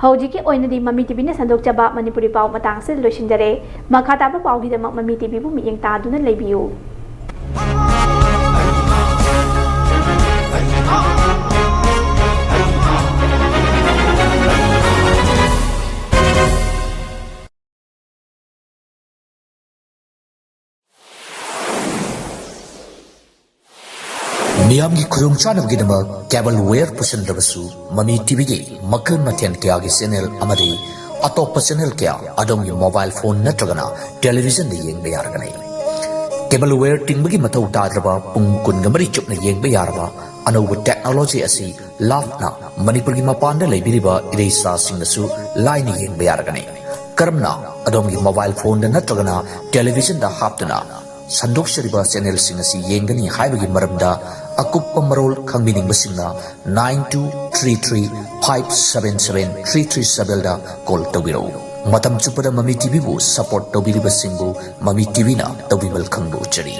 ꯍꯧꯖꯤꯛꯀꯤ ꯑꯣꯏꯅꯗꯤ ꯃꯃꯤ ꯇꯤꯚꯤꯅ ꯁꯟꯗꯣꯛꯆꯕ ꯃꯅꯤꯄꯨꯔꯤ ꯄꯥꯎ ꯃꯇꯥꯡꯁꯤꯗ ꯂꯣꯏꯁꯤꯟꯖꯔꯦ꯫ ꯃꯈꯥ ꯇꯥꯕ ꯄꯥꯎꯒꯤꯗꯃꯛ ꯃꯃꯤ ꯇꯤꯚꯤꯕꯨ ꯃꯤꯠꯌꯦꯡ ꯇꯥꯗꯨꯅ ꯂꯩꯕꯤꯌꯨ꯫ ꯃꯤꯌꯥꯝꯒꯤ ꯈꯨꯗꯣꯡꯆꯥꯅꯕꯒꯤꯗꯃꯛ cable wire ꯄꯨꯁꯤꯟꯗ꯭ꯔꯕꯁꯨ, ꯃꯃꯤ ꯇꯤꯚꯤꯒꯤ ꯃꯈꯜ ꯃꯊꯦꯜ ꯀꯌꯥꯒꯤ channel ꯑꯃꯗꯤ ꯑꯇꯣꯞꯄ channel ꯀꯌꯥ ꯑꯗꯣꯝꯒꯤ mobile phone ꯅꯠꯇ꯭ꯔꯒꯅ television ꯗ ꯌꯦꯡꯕ ꯌꯥꯔꯒꯅꯤ꯫ Cable wire ꯇꯤꯡꯕꯒꯤ ꯃꯊꯧ ꯇꯥꯗ꯭ꯔꯕ, ꯄꯨꯡ ꯀꯨꯟꯒ ꯃꯔꯤ ꯆꯨꯞꯅ ꯌꯦꯡꯕ ꯌꯥꯔꯕ ꯑꯅꯧꯕ technology ꯑꯁꯤ ꯂꯥꯞꯅ ꯃꯅꯤꯄꯨꯔꯒꯤ ꯃꯄꯥꯟꯗ ꯂꯩꯕꯤꯔꯤꯕ ꯏꯔꯩꯆꯥꯁꯤꯡꯅꯁꯨ ꯂꯥꯏꯅ ꯌꯦꯡꯕ ꯌꯥꯔꯒꯅꯤ꯫ ꯀꯔꯝꯅ ꯑꯗꯣꯝꯒꯤ mobile phone ꯗ ꯅꯠꯇ꯭ꯔꯒꯅ television ꯗ ꯍꯥꯞꯇꯨꯅ ꯁꯟꯗꯣꯛꯆꯔꯤꯕ channel ꯁꯤꯡ ꯑꯁꯤ ꯌꯦꯡꯒꯅꯤ ꯍꯥꯏꯕꯒꯤ ꯃꯔꯝꯗ ꯑꯀꯨꯞꯄ ꯃꯔꯣꯜ ꯈꯪꯕꯤꯅꯤꯡꯕꯁꯤꯡꯅ nine two three three five seven seven three three seven ꯗ call ꯇꯧꯕꯤꯔꯛꯎ꯫ ꯃꯇꯝ ꯆꯨꯞꯄꯗ ꯃꯃꯤ ꯇꯤꯚꯤꯕꯨ support ꯇꯧꯕꯤꯔꯤꯕꯁꯤꯡꯕꯨ ꯃꯃꯤ ꯇꯤꯚꯤꯅ ꯇꯧꯕꯤꯃꯜ ꯈꯪꯕ ꯎꯠꯆꯔꯤ꯫